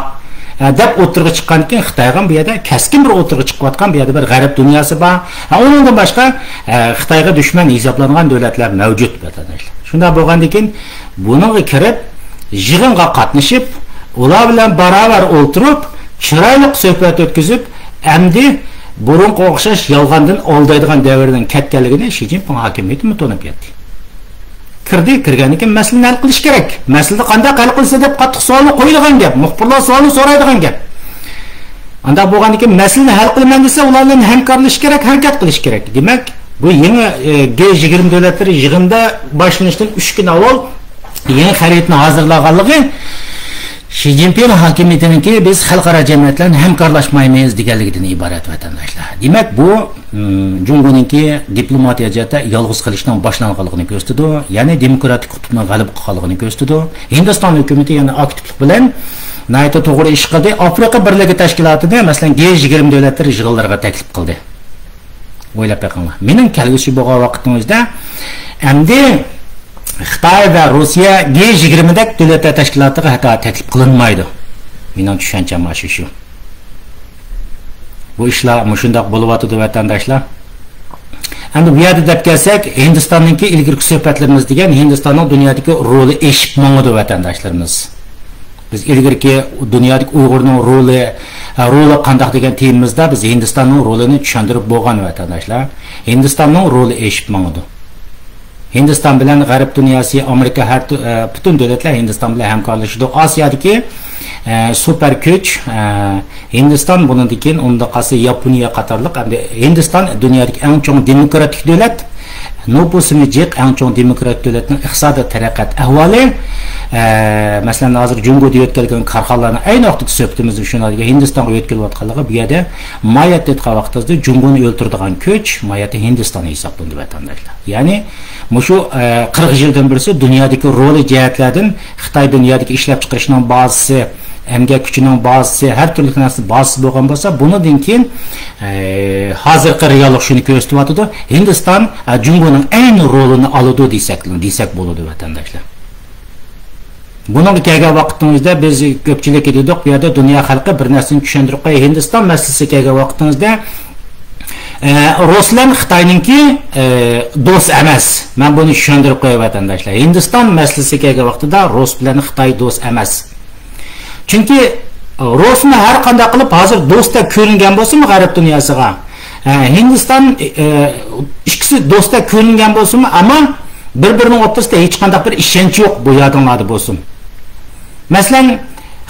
ھە، دەپ ئوتتۇرىغا چىققاندىن كېيىن، خىتايغا بۇ يەردە كەسكىن بىر ئوتتۇرىغا چىقىۋاتقان بۇ يەردە بىر غەرب دۇنياسى بار. ھە، ئۇنىڭدىن باشقا، ھە، خىتايغا دۈشمەن ھېسابلانغان دۆلەتلەر مەۋجۇت، ۋەتەنداشلار. شۇنداق بولغاندىن كېيىن، بۇنىڭغا كىرىپ، يىغىنغا قاتنىشىپ، ئۇلار بىلەن باراۋەر ئولتۇرۇپ، چىرايلىق سۆھبەت ئۆتكۈزۈپ، ئەمدى بۇرۇنقىغا ئوخشاش يالغاندىن ئالدايدىغان دەۋرىدىن كەتكەنلىكىنى شى جىنپىڭ ھاكىمىيىتىمۇ تونۇپ يەتتى. كىردى، كىرگەندىن كېيىن مەسىلىنى ھەل قىلىش كېرەك. مەسىلىنى قانداق ھەل قىلسا دەپ قاتتىق سوئالنى قويىدىغان گەپ. مۇخبىرلار سوئالنى سورايدىغان گەپ. ئانداق بولغاندىن كېيىن مەسىلىنى ھەل قىلىمەن دېسە، ئۇلار بىلەن ھەمكارلىشىش كېرەك، ھەرىكەت قىلىش كېرەك. دېمەك، بۇ يېڭى، ئى، گې يىگىرمە دۆلەتلىرى يىغىندا باشلىنىشتىن ئۈچ كۈن ئاۋۋال يېڭى خەرىتىنى ھازىرلىغانلىقى، شى جىنپىڭ ھاكىمىيىتىنىڭكى بىز خەلقئارا جەمئىيەت بىلەن ھەمكارلاشمايمىز دېگەنلىكىدىن ئىبارەت، ۋەتەنداشلار. دېمەك، بۇ، ئىم، جۇڭگونىڭكى دىپلوماتىيە جەھەتتە يالغۇز قېلىشنىڭ باشلانغانلىقىنى كۆرسىتىدۇ. يەنى دېموكراتىك قۇتۇپنىڭ غەلىبە قىلغانلىقىنى كۆرسىتىدۇ. ھىندىستان ھۆكۈمىتى يەنە ئاكتىپلىق بىلەن ناھايىتى توغرا ئىش قىلدى. ئافرىقا بىرلىكى تەشكىلاتىنى، مەسىلەن، گې يىگىرمە دۆلەتلىرى يىغىنلىرىغا تەكلىپ قىلدى. ئويلاپ بېقىڭلار. مېنىڭ كەلگۈسى بولغان ۋاقىتنىڭ ئۆزىدە ئەمدى خىتاي ۋە روسىيە گې يىگىرمىدەك دۆلەتلەر تەشكىلاتىغا ھەتتا تەكلىپ قىلىنمايدۇ. مېنىڭ چۈشەنچەم ئاشۇ شۇ. بۇ ئىشلار مۇشۇنداق بولۇۋاتىدۇ، ۋەتەنداشلار. ئەمدى بۇ يەردە دەپ كەلسەك، ھىندىستاننىڭكى ئىلگىرىكى سۆھبەتلىرىمىز دېگەن ھىندىستاننىڭ دۇنيادىكى رولى ئېشىپ ماڭىدۇ، ۋەتەنداشلىرىمىز. بىز ئىلگىرىكى دۇنيادىكى ئۇيغۇرنىڭ رولى، ھە، رولى قانداق دېگەن تېمىمىزدا بىز ھىندىستاننىڭ رولىنى چۈشەندۈرۈپ بولغان، ۋەتەنداشلار. ھىندىستاننىڭ رولى ئېشىپ ماڭىدۇ. ھىندىستان بىلەن غەرب دۇنياسى، ئامېرىكا، ھەر تۈ-، ئە، پۈتۈن دۆلەتلەر ھىندىستان بىلەن ھەمكارلىشىدۇ. ئاسىيادىكى، ئە، سۇپەر كۈچ، ئە، ھىندىستان، بۇنىڭدىن كېيىن ئۇندا قالسا ياپونىيە قاتارلىق، ئەمدى ھىندىستان دۇنيادىكى ئەڭ چوڭ دېموكراتىك دۆلەت. نوپۇسىمۇ جىق، ئەڭ چوڭ دېموكراتىك دۆلەتنىڭ ئىقتىسادىي تەرەققىيات ئەھۋالى، ئە، مەسىلەن، ھازىر جۇڭگودا يۆتكەلگەن كارخانىلارنىڭ ئەينى ۋاقىتتىكى سۆھبىتىمىزدە شۇنىڭ ھىندىستانغا يۆتكىلىۋاتقانلىقى، بۇ يەردە ماھىيەتتە ئېيتقان ۋاقتىمىزدا جۇڭگونى ئۆلتۈرىدىغان كۈچ ماھىيەتتە ھىندىستان ھېسابلىنىدۇ، ۋەتەنداشلار. يەنى مۇشۇ، ئە، قىرىق يىلدىن بىرسى دۇنيادىكى رولى جەھەتلەردىن خىتاي دۇنيادىكى ئىشلەپچىقىرىشنىڭ بازىسى، ئەمگەك كۈچىنىڭ بازىسى، ھەر تۈرلۈك نەرسە بازىسى بولغان بولسا، بۇنىڭدىن كېيىن، ئە، ھازىرقى رېئاللىق شۇنى كۆرسىتىۋاتىدۇ. ھىندىستان، ئە، جۇڭگونىڭ ئەينى رولىنى ئالىدۇ دېسەك، دېسەك بولىدۇ، ۋەتەنداشلار. بۇنىڭغا كەلگەن ۋاقىتنىڭ ئۆزىدە بىز كۆپچىلىككە دېدۇق، بۇ يەردە دۇنيا خەلقى بىر نەرسىنى چۈشەندۈرۈپ قوياي. ھىندىستان مەسىلىسىگە كەلگەن ۋاقىتنىڭ ئۆزىدە، ئە، رۇس بىلەن خىتاينىڭكى، ئە، دوست ئەمەس. مەن بۇنى چۈشەندۈرۈپ قوياي، ۋەتەنداشلار. ھىندىستان مەسىلىسىگە كەلگەن ۋاقتىدا رۇس بىلەن خىتاي دوست ئەمەس. چۈنكى، ئە، رۇسمۇ ھەر قانداق قىلىپ ھازىر دوستتەك كۆرۈنگەن بولسىمۇ غەرب دۇنياسىغا، ئە، ھىندىستان، ئە، ئىككىسى دوستتەك كۆرۈنگەن بولسىمۇ، ئەمما بىر-بىرىنىڭ ئوتتۇرىسىدا ھېچقانداق بىر ئىشەنچ يوق، بۇ يادىڭلاردا بولسۇن. مەسىلەن،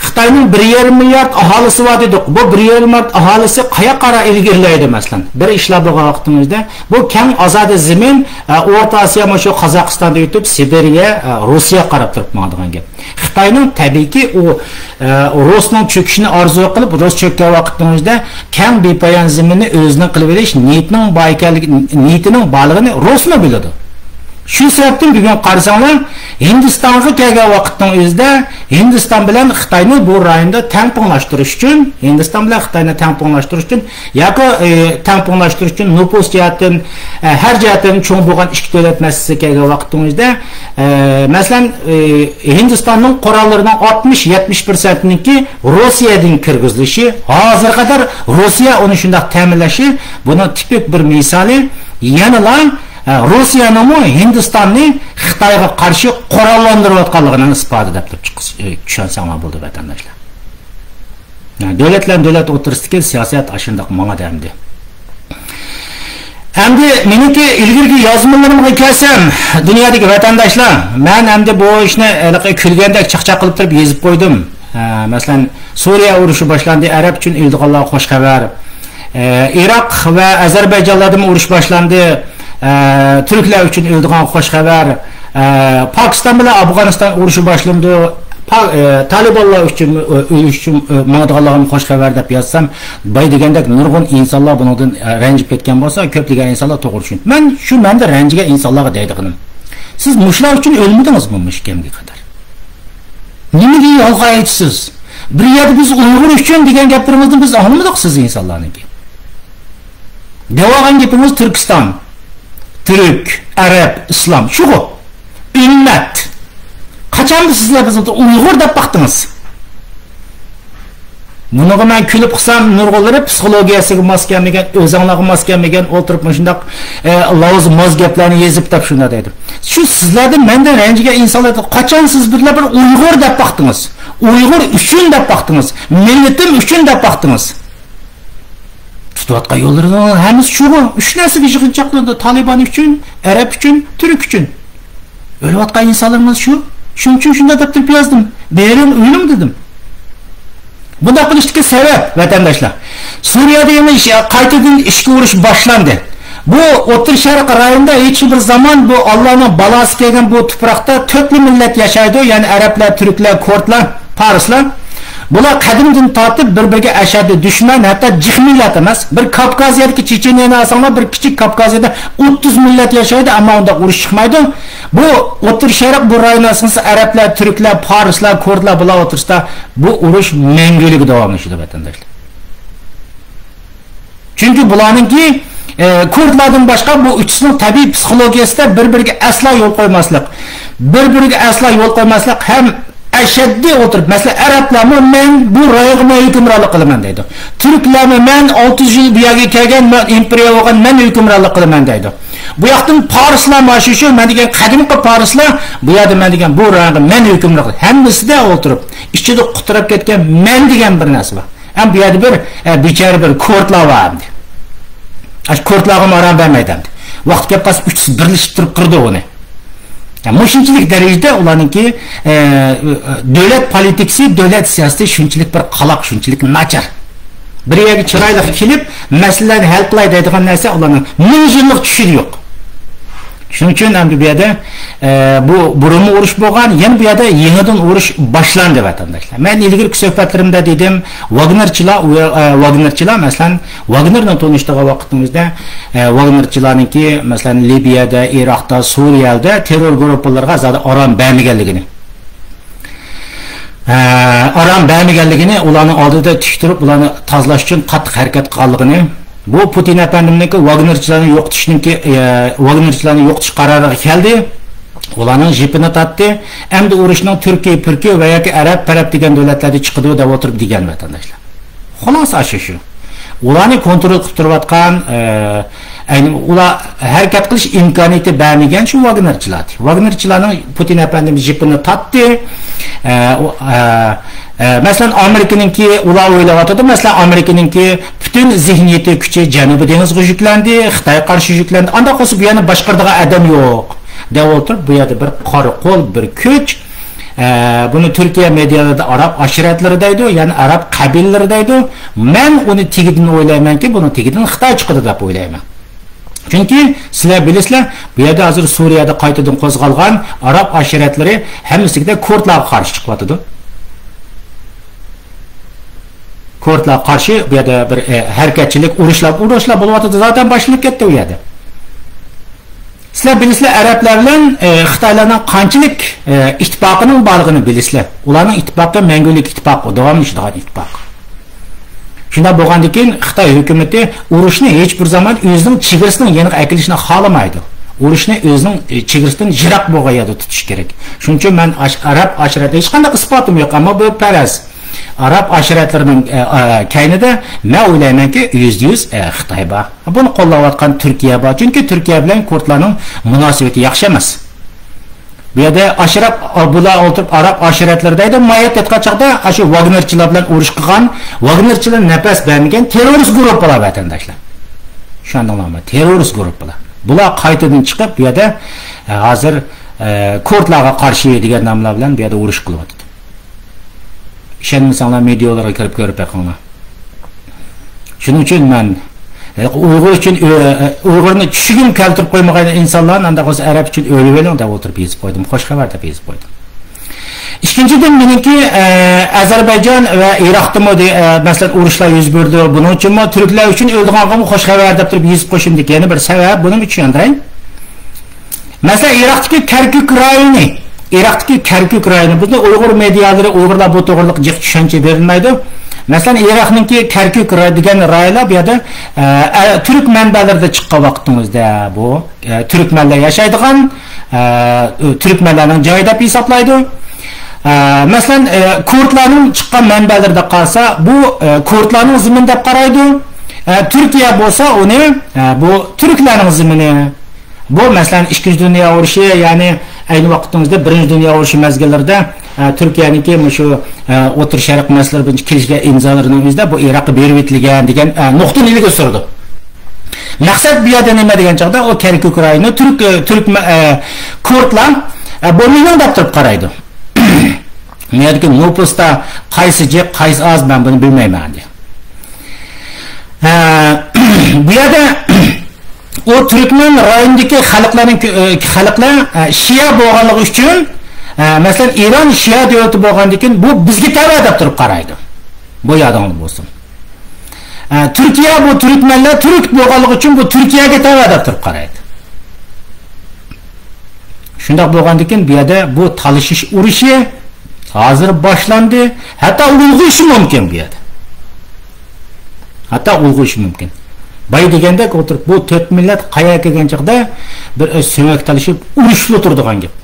خىتاينىڭ بىر يېرىم مىليارد ئاھالىسى بار دېدۇق. بۇ بىر يېرىم مىليارد ئاھالىسى قاياققا قاراپ ئىلگىرىلەيدۇ، مەسىلەن؟ بىر ئىشلار بولغان ۋاقتىمىزدا، بۇ كەڭ ئازادە زېمىن، ئە، ئورتا ئاسىيا، مۇشۇ قازاقىستاندىن ئۆتۈپ، سىبىرىيە، ئە، روسىيەگە قاراپ تۇرۇپ ماڭىدىغان گەپ. خىتاينىڭ تەبىئىيكى ئۇ، ئە، رۇسنىڭ چۆكۈشىنى ئارزۇ قىلىپ، رۇس چۆككەن ۋاقىتنىڭ ئۆزىدە كەڭ بىپايان زېمىننى ئۆزىنىڭ قىلىۋېلىش نىيىتىنىڭ بار ئىكەنلىكى، نىيىتىنىڭ بارلىقىنى رۇسمۇ بىلىدۇ. شۇ سەۋەبتىن بۈگۈن قارىساڭلار، ھىندىستانغا كەلگەن ۋاقىتنىڭ ئۆزىدە ھىندىستان بىلەن خىتاينى بۇ رايوندا تەڭپۇڭلاشتۇرۇش ئۈچۈن، ھىندىستان بىلەن خىتاينى تەڭپۇڭلاشتۇرۇش ئۈچۈن ياكى، ئە، تەڭپۇڭلاشتۇرۇش ئۈچۈن نوپۇس جەھەتتىن، ئە، ھەر جەھەتتىن چوڭ بولغان ئىككى دۆلەت مەسىلىسىگە كەلگەن ۋاقىتنىڭ ئۆزىدە، ئە، مەسىلەن، ئە، ھىندىستاننىڭ قوراللىرىنىڭ ئاتمىش، يەتمىش پىرسەنتىنىڭكى روسىيەدىن كىرگۈزۈلۈشى ھازىرغا قەدەر روسىيە ئۇنى شۇنداق تەمىنلەشى بۇنىڭ تىپىك بىر مىسالى. يەنىلا، ئە، روسىيەنىڭمۇ ھىندىستاننى خىتايغا قارشى قوراللاندۇرۇۋاتقانلىقىنىڭ ئىسپاتى دەپ تۇرۇپ چىقىش، ئە، چۈشەنسەڭلار بولدى، ۋەتەنداشلار. دۆلەت بىلەن دۆلەت ئوتتۇرىسىدىكى سىياسەت ئاشۇنداق ماڭىدۇ ئەمدى. ئەمدى مېنىڭكى ئىلگىرىكى يازمىلىرىمغا كەلسەم، دۇنيادىكى ۋەتەنداشلار، مەن ئەمدى بۇ ئىشنى ھېلىقى كۈلگەندەك چاقچاق قىلىپ تۇرۇپ يېزىپ قويدۇم. ئە، مەسىلەن، سۇرىيە ئۇرۇشى باشلاندى، ئەرەب ئۈچۈن ئۆلىدىغانلارغا خوش خەۋەر. ئە، ئىراق ۋە ئەزەربەيجانلاردىمۇ ئۇرۇش باشلاندى، ئە، تۈركلەر ئۈچۈن ئۆلىدىغان خوش خەۋەر. ئە، پاكىستان بىلەن ئافغانىستان ئۇرۇشى باشلىنىدۇ، پا-، ئە، تالىبانلار ئۈچۈن، ئۆ-، ئۆلۈش ئۈچۈن، ئۆ-، ماڭىدىغانلارغىمۇ خوش خەۋەر دەپ يازسام، باي دېگەندەك نۇرغۇن ئىنسانلار بۇنىڭدىن، ئە، رەنجىپ كەتكەن بولسا، كۆپلىگەن ئىنسانلار توغرا چۈشىنىدۇ. مەن شۇ مەنىدە رەنجىگەن ئىنسانلارغا دەيدىغىنىم، سىز مۇشۇلار ئۈچۈن ئۆلمىدىڭىزمۇ مۇشۇ كەمگە قەدەر؟ نېمىگە يالغان ئېيتىسىز؟ بىر يەردە بىز ئۇيغۇر ئۈچۈن دېگەن گەپلىرىڭىزنى بىز ئاڭلىمىدۇق سىز ئىنسانلارنىڭكى. دەۋالغان گېپىڭىز تۈركىستان، تۈرك، ئەرەب، ئىسلام، شۇغۇ. ئۈممەت. قاچان سىزلەر بىزنى ئۇيغۇر دەپ باقتىڭىز؟ بۇنىڭغا مەن كۈلۈپ قىلسام، نۇرغۇنلىرى پسىخولوگىيەسىگە ماس كەلمىگەن، ئۆزۈڭلارغا ماس كەلمىگەن، ئولتۇرۇپ مۇشۇنداق، ئە، لاۋزا ماز گەپلەرنى يېزىپ دەپ شۇنداق دەيدۇ. شۇ سىزلەردىن مەندىن رەنجىگەن ئىنسانلار، قاچان سىز بىرلەر بىر ئۇيغۇر دەپ باقتىڭىز؟ ئۇيغۇر ئۈچۈن دەپ باقتىڭىز؟ مىللىتىم ئۈچۈن دەپ باقتىڭىز؟ تۇتۇۋاتقان يوللىرىنىڭ ھەممىسى شۇغۇ. ئۈچ نەرسىگە يىغىنچاقلىنىدۇ. تالىبان ئۈچۈن، ئەرەب ئۈچۈن، تۈرك ئۈچۈن. ئۆلۈۋاتقان ئىنسانلىرىمىز شۇ. شۇنىڭ ئۈچۈن شۇنداق دەپ تۇرۇپ يازدىم. بېرىڭ ئۆلۈڭ دېدىم. بۇنداق قىلىشتىكى سەۋەب، ۋەتەنداشلار، سۈرىيەدە يەنە قايتىدىن ئىچكى ئۇرۇش باشلاندى. بۇ ئوتتۇرا شەرق رايونىدا ھېچ بىر زامان بۇ ئاللانىڭ بالاسى كەلگەن بۇ تۇپراقتا تۆتلا مىللەت ياشايدۇ، يەنى ئەرەبلەر، تۈركلەر، كۇردلار، پارسلار. بۇلار قەدىمدىن تارتىپ بىر-بىرىگە ئەشەددىي دۈشمەن، ھەتتا جىق مىللەت ئەمەس. بىر كاپكازىيەدىكى چېچېنىيەنى ئالساڭلار، بىر كىچىك كاپكازىيەدە ئوتتۇز مىللەت ياشايدۇ، ئەمما ئۇنداق ئۇرۇش چىقمايدۇ. بۇ ئوتتۇرا شەرق، بۇ رايون ئاساسىي ئەرەبلەر، تۈركلەر، پارسلار، كۇردلار، بۇلار ئوتتۇرىسىدا بۇ ئۇرۇش مەڭگۈلۈك داۋاملىشىدۇ، ۋەتەنداشلار. چۈنكى بۇلارنىڭكى، ئە، كۇردلاردىن باشقا بۇ ئۈچىسىنىڭ تەبىئىي پسىخولوگىيەسىدە بىر-بىرىگە ئەسلا يول قويماسلىق، بىر-بىرىگە ئەسلا يول قويماسلىق ھەم ئەشەددىي ئولتۇرۇپ، مەسىلەن، ئەرەبلەرمۇ مەن بۇ رايونغا مەن ھۆكۈمرانلىق قىلىمەن دەيدۇ. تۈركلەرمۇ مەن ئالتە يۈز يىل بۇ يەرگە كەلگەن، مەن ئىمپېرىيە بولغان، مەن ھۆكۈمرانلىق قىلىمەن دەيدۇ. بۇ ياقتىن پارسلار مانا شۇ، شۇ مەن دېگەن قەدىمكى پارسلار بۇ يەردە مەن دېگەن بۇ رايونغا مەن ھۆكۈمرانلىق، ھەممىسىدە ئولتۇرۇپ ئىچىدە قۇتراپ كەتكەن مەن دېگەن بىر نەرسە بار. ئەمما بۇ يەردە بىر، ئە، بىچارە بىر كۇردلار بار ئەمدى. ئاشۇ كۇردلارغىمۇ ئارام بەرمەيدۇ ئەمدى. ۋاقتى كەپ قالسا ئۈچىسى بىرلىشىپ تۇرۇپ قىرىدۇ ئۇنى. يا، مۇشۇنچىلىك دەرىجىدە ئۇلارنىڭكى، ئە، دۆلەت پولىتىكىسى، دۆلەت سىياسىتى شۇنچىلىك بىر قالاق، شۇنچىلىك ناچار. بىر يەرگە چىرايلىق كېلىپ، مەسىلىلەرنى ھەل قىلاي دەيدىغان نەرسە ئۇلارنىڭ مىڭ يىللىق چۈشىدە يوق. شۇنىڭ ئۈچۈن ئەمدى بۇ يەردە، ئە، بۇ بۇرۇنمۇ ئۇرۇش بولغان، يەنە بۇ يەردە يېڭىدىن ئۇرۇش باشلاندى، ۋەتەنداشلار. مەن ئىلگىرىكى سۆھبەتلىرىمدە دېدىم، ۋاگنېرچىلار، ئە، ۋاگنېرچىلار، مەسىلەن، ۋاگنېرنى تونۇشتۇرغان ۋاقتىمىزدا، ئە، ۋاگنېرچىلارنىڭكى، مەسىلەن، لىبىيەدە، ئىراقتا، سۇرىيەدە تېررور گۇرۇپپىلىرىغا زادى ئارام بەرمىگەنلىكىنى، ئە، ئارام بەرمىگەنلىكىنى، ئۇلارنىڭ ئالدىدا تىك تۇرۇپ، ئۇلارنى تازىلاش ئۈچۈن قاتتىق ھەرىكەت قىلغانلىقىنى، بۇ پۇتىن ئەپەندىمنىڭكى ۋاگنېرچىلارنى يوقىتىشنىڭكى، ئە، ۋاگنېرچىلارنى يوقىتىش قارارىغا كەلدى. ئۇلارنىڭ جىپىنى تارتتى. ئەمدى ئۇرۇشنىڭ تۈركىي پۈركۈ ۋە ياكى ئەرەب پەرەب دېگەن دۆلەتلەردە چىقىدۇ دەپ ئولتۇرۇپ دېگەن، ۋەتەنداشلار. خۇلاسە ئاشۇ شۇ. ئۇلارنى كونترول قىلىپ تۇرۇۋاتقان، ئە، ئەينى ئۇلار ھەرىكەت قىلىش ئىمكانىيىتى بەرمىگەن شۇ ۋاگنېرچىلار. ۋاگنېرچىلارنىڭ پۇتىن ئەپەندىمىز جىپىنى تارتتى. ئە، ئۇ، ئە، ئە، مەسىلەن، ئامېرىكىنىڭكى ئۇلار ئويلاۋاتىدۇ. مەسىلەن، ئامېرىكىنىڭكى پۈتۈن زېھنىيىتى، كۈچى جەنۇبىي دېڭىزغا يۈكلەندى، خىتايغا قارشى يۈكلەندى. ئانداق بولسا بۇ يەرنى باشقۇرىدىغان ئادەم يوق دەپ ئولتۇرۇپ، بۇ يەردە بىر قارا قول، بىر كۈچ. ئە، بۇنى تۈركىيە مېدىيالىرىدا ئاراب ئاشىرەتلىرى دەيدۇ، يەنى ئاراب قەبىلىلىرى دەيدۇ. مەن ئۇنى تېگىدىن ئويلايمەنكى، بۇنىڭ تېگىدىن خىتاي چىقىدۇ دەپ ئويلايمەن. چۈنكى سىلەر بىلىسىلەر، بۇ يەردە ھازىر سۈرىيەدە قايتىدىن قوزغالغان ئاراب ئاشىرەتلىرى ھەممىسىگە كۇردلارغا قارشى چىقىۋاتىدۇ. كۇردلارغا قارشى بۇ يەردە بىر، ئە، ھەرىكەتچىلىك، ئۇرۇشلار، ئۇرۇشلار بولۇۋاتىدۇ، زاتەن باشلىنىپ كەتتى ئۇ يەردە. سىلەر بىلىسىلەر، ئەرەبلەر بىلەن، ئە، خىتايلارنىڭ قانچىلىك، ئە، ئىتتىپاقىنىڭ بارلىقىنى بىلىسىلەر. ئۇلارنىڭ ئىتتىپاقى مەڭگۈلۈك ئىتتىپاق، داۋاملىشىدىغان ئىتتىپاق. شۇنداق بولغاندىن كېيىن خىتاي ھۆكۈمىتى ئۇرۇشنى ھېچ بىر زامان ئۆزىنىڭ چېگرىسىنىڭ يېنىغا ئەكېلىشنى خالىمايدۇ. ئۇرۇشنى ئۆزىنىڭ، ئە، چېگرىسىدىن يىراق بولغان يەردە تۇتۇش كېرەك. شۇنىڭ ئۈچۈن مەن ئاش-، ئەرەب ئاشىرەتتە ھېچقانداق ئىسپاتىم يوق، ئەمما بۇ پەرەز. ئەرەب ئاشىرەتلىرىنىڭ، ئە، ئە، كەينىدە مەن ئويلايمەنكى، يۈزدە يۈز، ئە، خىتاي بار. بۇنى قوللاۋاتقان تۈركىيە بار. چۈنكى تۈركىيە بىلەن كۇردلارنىڭ مۇناسىۋىتى ياخشى ئەمەس. بۇ يەردە ئاشراپ، بۇلار ئولتۇرۇپ ئاراب ئاشىرەتلىرى دەيدۇ. مايەت ئېيتقان چاغدا ئاشۇ ۋاگنېرچىلار بىلەن ئۇرۇش قىلغان، ۋاگنېرچىلار نەپەس بەرمىگەن تېررورىست گۇرۇپپىلار، ۋەتەنداشلار. چۈشەندىڭلارمۇ؟ تېررورىست گۇرۇپپىلار. بۇلار قايتىدىن چىقىپ، بۇ يەردە، ئە، ھازىر، ئە، كۇردلارغا قارشى دېگەن ناملار بىلەن بۇ يەردە ئۇرۇش قىلىۋاتىدۇ. ئىشەنمىسەڭلار، مېدىيالارغا كىرىپ كۆرۈپ بېقىڭلار. شۇنىڭ ئۈچۈن مەن، ئە، ئۇيغۇر ئۈچۈن ئۆ-، ئە، ئۇيغۇرنى چۈشىگىمۇ كەلتۈرۈپ قويمىغان ئىنسانلارنى ئانداق بولسا ئەرەب ئۈچۈن ئۆلۈۋېلىڭ دەپ ئولتۇرۇپ يېزىپ قويدۇم. خوش خەۋەر دەپ يېزىپ قويدۇم. ئىككىنچىدىن، مېنىڭكى، ئە، ئەزەربەيجان ۋە ئىراقتىمۇ دې-، ئە، مەسىلەن، ئۇرۇشلار يۈز بېرىدۇ. بۇنىڭ ئۈچۈنمۇ تۈركلەر ئۈچۈن ئۆلىدىغانغىمۇ خوش خەۋەر دەپ تۇرۇپ يېزىپ قويۇشۇمدىكى يەنە بىر سەۋەب، بۇنىمۇ چۈشەندۈرەي. مەسىلەن، ئىراقتىكى كەركۈك رايونى، ئىراقتىكى كەركۈك رايونى، بىزنىڭ ئۇيغۇر مېدىيالىرى، ئۇيغۇرلار بۇ توغرىلىق جىق چۈشەنچە بېرىلمەيدۇ. مەسىلەن، ئىراقنىڭكى كەركۈك راي-، دېگەن رايونلار بۇ يەردە، ئە، ئە، تۈرك مەنبەلىرىدە چىققان ۋاقتىڭىزدا بۇ، ئە، تۈركمەنلەر ياشايدىغان، ئە، تۈركمەنلەرنىڭ جايى دەپ ھېسابلايدۇ. ئە، مەسىلەن، ئە، كۇردلارنىڭ چىققان مەنبەلىرىدە قارىسا، بۇ، ئە، كۇردلارنىڭ زېمىنى دەپ قارايدۇ. ئە، تۈركىيە بولسا ئۇنى، ئە، بۇ تۈركلەرنىڭ زېمىنى. بۇ، مەسىلەن، ئىككىنچى دۇنيا ئۇرۇشى، يەنى ئەينى ۋاقتىمىزدا بىرىنچى دۇنيا ئۇرۇشى مەزگىللىرىدە، ئە، تۈركىيەنىڭكى مۇشۇ، ئە، ئوتتۇرا شەرق مەسىلىلىرى بويىچە كېلىشكەن ئىمزالىرىنىڭ ئۆزىدە بۇ ئىراققا بېرىۋېتىلگەن دېگەن، ئە، نۇقتىنى ئىلگىرى سۈرىدۇ. مەقسەت بۇ يەردە نېمە دېگەن چاغدا، ئۇ كەركۈك رايونى تۈرك، ئە، تۈرك، ئە، كۇردلار، ئە، بۇ مېنىڭ دەپ تۇرۇپ قارايدۇ. بۇ يەردىكى نوپۇستا قايسى جىق، قايسى ئاز، مەن بۇنى بىلمەيمەن ئەمدى. ئە، بۇ يەردە ئۇ تۈركمەن رايونىدىكى خەلقلەرنىڭ كۆ-، ئە، خەلقلەر، ئە، شىئە بولغانلىقى ئۈچۈن، ئە، مەسىلەن، ئىران شىئە دۆلىتى بولغاندىكىن بۇ بىزگە تەۋە دەپ تۇرۇپ قارايدۇ. بۇ يادىڭدا بولسۇن. ئە، تۈركىيە بۇ تۈركمەنلەر تۈرك بولغانلىقى ئۈچۈن بۇ تۈركىيەگە تەۋە دەپ تۇرۇپ قارايدۇ. شۇنداق بولغاندىكىن بۇ يەردە بۇ تالىشىش ئۇرۇشى ھازىر باشلاندى. ھەتتا ئۇلغىيىشى مۇمكىن بۇ يەردە. ھەتتا ئۇلغىيىشى مۇمكىن. بايا دېگەندەك ئولتۇرۇپ، بۇ تۆت مىللەت قايا كەلگەن چاغدا بىر ئۆز سۆڭەك تالىشىپ ئۇرۇشۇپلا تۇرىدىغان گەپ.